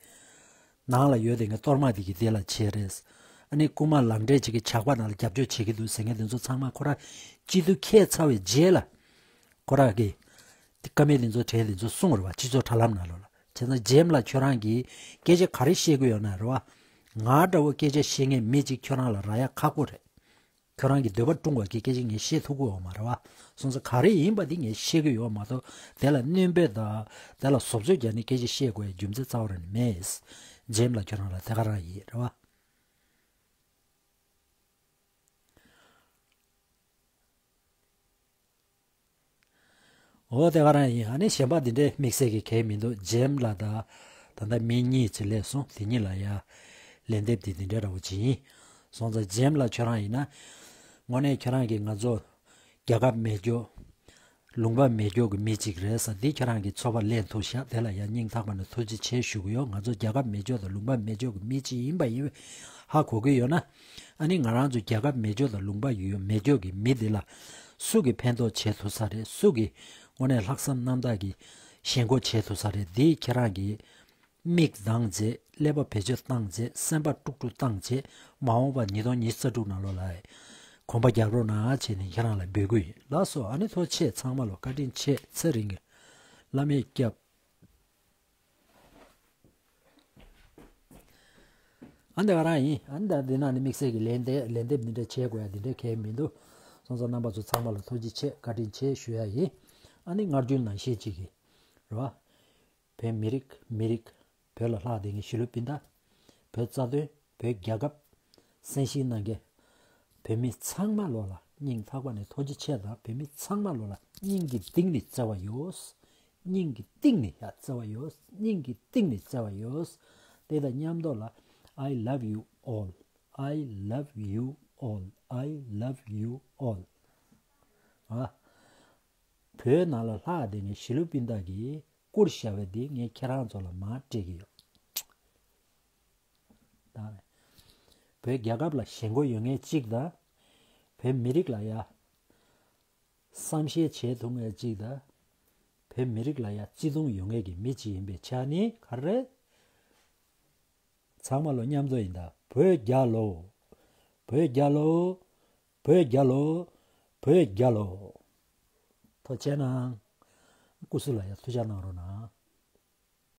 ནང་ལ་ཡོད་དེ་ངས་གཏོར་མ་འདི་གི་དེ་ལ་བྱས་རེད། ཨ་ནི་རྐུན་མ་ལག་འབྲེལ་ཅིག་གི་ཇག་པ་ནང་ལ་རྒྱབ་སྐྱོར་བྱེད་ཀྱི་འདུག་ཟེར་མཁན་དེ་ཚོ་ཚང་མ་ཁོ་རང་སྤྱི་འཐུས་འཁེལ་ཚར་བའི་རྗེས་ལ། ཁོ་རང་གིས་དེ་བཀའ་མོལ་དེ་ཚོ་དྲན་དེ་ཚོ་གསུངས་རེད་བ། སྤྱི་ཚོགས་དྲ་ལམ་ནང་ལོགས་ལ། བྱས་ཙང་ཇེམ་ལགས་ཁྱོད་རང་གིས་སྐད་ཆ་ག་རེ་བཤད་གི་ཡོད་ན་རེད་བ། ང་འདྲ་བོ་སྐད་ཆ་བཤད་མཁན་མི་གཅིག་ཁྱོད་རང་ལ་རག་ཡ་ཁག་པོ་རེད། ཁྱོད་རང་གི་འདོད་པ་སྐྲུང་བ་གི་སྐད་ཆ་ངས་བཤད་ཐུབ་ཀྱི་ཡོད་མ་རེད་བ། སོང་ཙང་ག་རེ་ཡིན་པ་འདི་ངས་བཤད་ཀྱི་ཡོད་མ་གཏོགས། དེ་ལ་སྣོན་པ་དང་དེ་ལ་བཟོ་བཅོས་རྒྱག་ནས་སྐད་ཆ་བཤད་དགོས་ཡ་རྒྱུ་མཚན་རྩ་བ་རང་ནས་མེད། ཇེམ་ལགས་ཁྱོད་རང་ལ་དེ་ག་རང་ཡིན་རེད་བ། འོ་དེ་ག་རང་ཡིན། ཨ་ནི་གཞན་པ་འདི་འདྲའི་དམིགས་བསལ་གྱི་གལ་མི་འདུག་ཇེམ་ལགས་དང་ད་ལྟ་མི་གཉིས་ཅིག་སླེབས་སོང་། དེ་གཉིས་ལ་ཡ་ལན་འདེབས་དེ་འདི་འདྲའི་འདྲ་བོ་ཅིག་ཡིན། སོང་ཙང་ཇེམ་ལགས་ཁྱོད་རང་ཡིན་ན། དངོས་གནས་ཁྱོད་རང་གིས་ང་ཚོ་རྒྱལ་ཁབ་མེ་སྒྱོགས། ལུང་པ་མེ་སྒྱོགས་ཀྱི་མི་གཅིག་རེད་ཟེར་འདི་ཁྱོད་རང་གིས་ཚོར་བ་ལེན་ཐུབ་ཤག་དེ་ལ་ཡང་སྙིང་ཐག་པ་ནས་ཐུགས་རྗེ་ཆེ་ཞུ་གི་ཡོད། ང་ཚོ་རྒྱལ་ཁབ་མེ་སྒྱོགས་དང་ལུང་པ་མེ་སྒྱོགས་ཀྱི་མི་གཅིག་ཡིན་པ་ཡིན་ཧ་གོ་གི་ཡོད་ན། ཨ་ནི་ང་རང་ཚོ་རྒྱལ་ཁབ་མེ་སྒྱོགས་དང་ལུང་པ་ཡོད་མེ་སྒྱོགས་ཀྱི་མི་འདི་ལ་སུ་གིས་ཕན་ཐོགས་བྱེད་ཐུབ་ས་རེད། སུ་གིས་དངོས་གནས་ལྷག་བསམ་རྣམ་དག་གིས་ཞེན་ཁོག་བྱེད་ཐུབ་ས་རེད། འདི་ཁྱེད་རང་གིས་མིག་གདངས་བྱས། ཀླད་པ་བེད་སྤྱོད་བཏང་བྱས། སེམས་པ་དཀྲུག་དཀྲུག་བཏང་བྱས། མ་འོངས་པ་ཉིས་སྟོང་ཉི་ཤུ་རྩ་དྲུག་ནང་ལོགས་ལ་གོམ་པ་རྒྱག་རོགས་གནང་བྱས་ནས་ཁྱེད་རང་ལ་འབོད་སྐུལ་ཡིན། ལགས་སོ། ཨ་ནི་ཐུགས་རྗེ་ཆེ། ཚང་མ་ལ་བཀའ་དྲིན་ཆེ། ཚེ་རིང་གི་བླ་མས་སྐྱབས། ཨ་འདི་ག་རང་ཡིན། ཨ་འདི་འདི་ནང་ནས་དམིགས་བསལ་གྱི་ལན་འདེབས་ལན་འདེབས་འདི་འདྲ་བྱེད་དགོས་ཡ་འདི་འདྲ་གལ་མི་འདུག་སོང་ཙང་རྣམ་པ་ཚོ་ཚང་མ་ལ་ཐུགས་རྗེ་ཆེ། བཀའ་དྲིན་ཆེ་ཞུ་ཡ་ཡིན། ཨ་ནི་སྔར་རྒྱུན་ནང་བཞིན་གཅིག་གིས་རེད་བ། བོད་མི་རིགས། མི་རིགས། བོད་ལ་ལྷག་བསྡད་མཁན་གཞིས་ལུས་སྤུན་ཟླ། བོད་རྩ་དོན། བོད་རྒྱལ་ཁབ་སྲན་ཞུ་གནང་མཁན་བོད་མི་ཚང་མ་ལོ་ལ་སྙིང་ཐག་པ་ནས་ཐུགས་རྗེ་ཆེ་དང་། བོད་མི་ཚང་མ་ལོ་ལ་སྙིང་གི་གཏིང་ནས་བརྩེ་བ་ཡོད། སྙིང་གི་གཏིང་ནས་ཡ་བརྩེ་བ་ཡོད། སྙིང་གི་གཏིང་ནས་བརྩེ་བ་ཡོད། དེ་དང་མཉམ་དུ་ལ། I love you all. I love you all. I love you all. ཨ། བོད་ནང་ལ་ལྷག་བསྡད་མཁན་གཞིས་ལུས་སྤུན་ཟླ་གིས་བསྐུར་བཞག་པ་འདི་ངས་ཁྱེད་རང་ཚོ་ལ་མར་སྤྲད་ཀྱི་ཡོད། ད་བོད་རྒྱལ་ཁབ་ལ་ཞེན་ཁོག་ཡོད་མཁན་གཅིག་དང་། བོད་མི་རིགས་ལ་ཡ་བསམ་ཤེས་བྱེད་ཐུབ་མཁན་གཅིག་དང་། བོད་མི་རིགས་ལ་ཡ་བརྩེ་དུང་ཡོད་མཁན་གྱི་མི་གཅིག་ཡིན་པའི་ཆ་ནས་ག་རེ། ཚང་མ་ལོ་མཉམ་འཛོམས་ཡིན་ད། བོད་རྒྱལ་ལོ། བོད་རྒྱལ་ལོ། བོད་རྒྱལ་ལོ། བོད་རྒྱལ་ལོ། ཐུགས་རྗེ་གནང་། སྐུ་གཟུགས་ལ་ཡ་ཐུགས་རྗེ་གནང་རོགས་གནང་།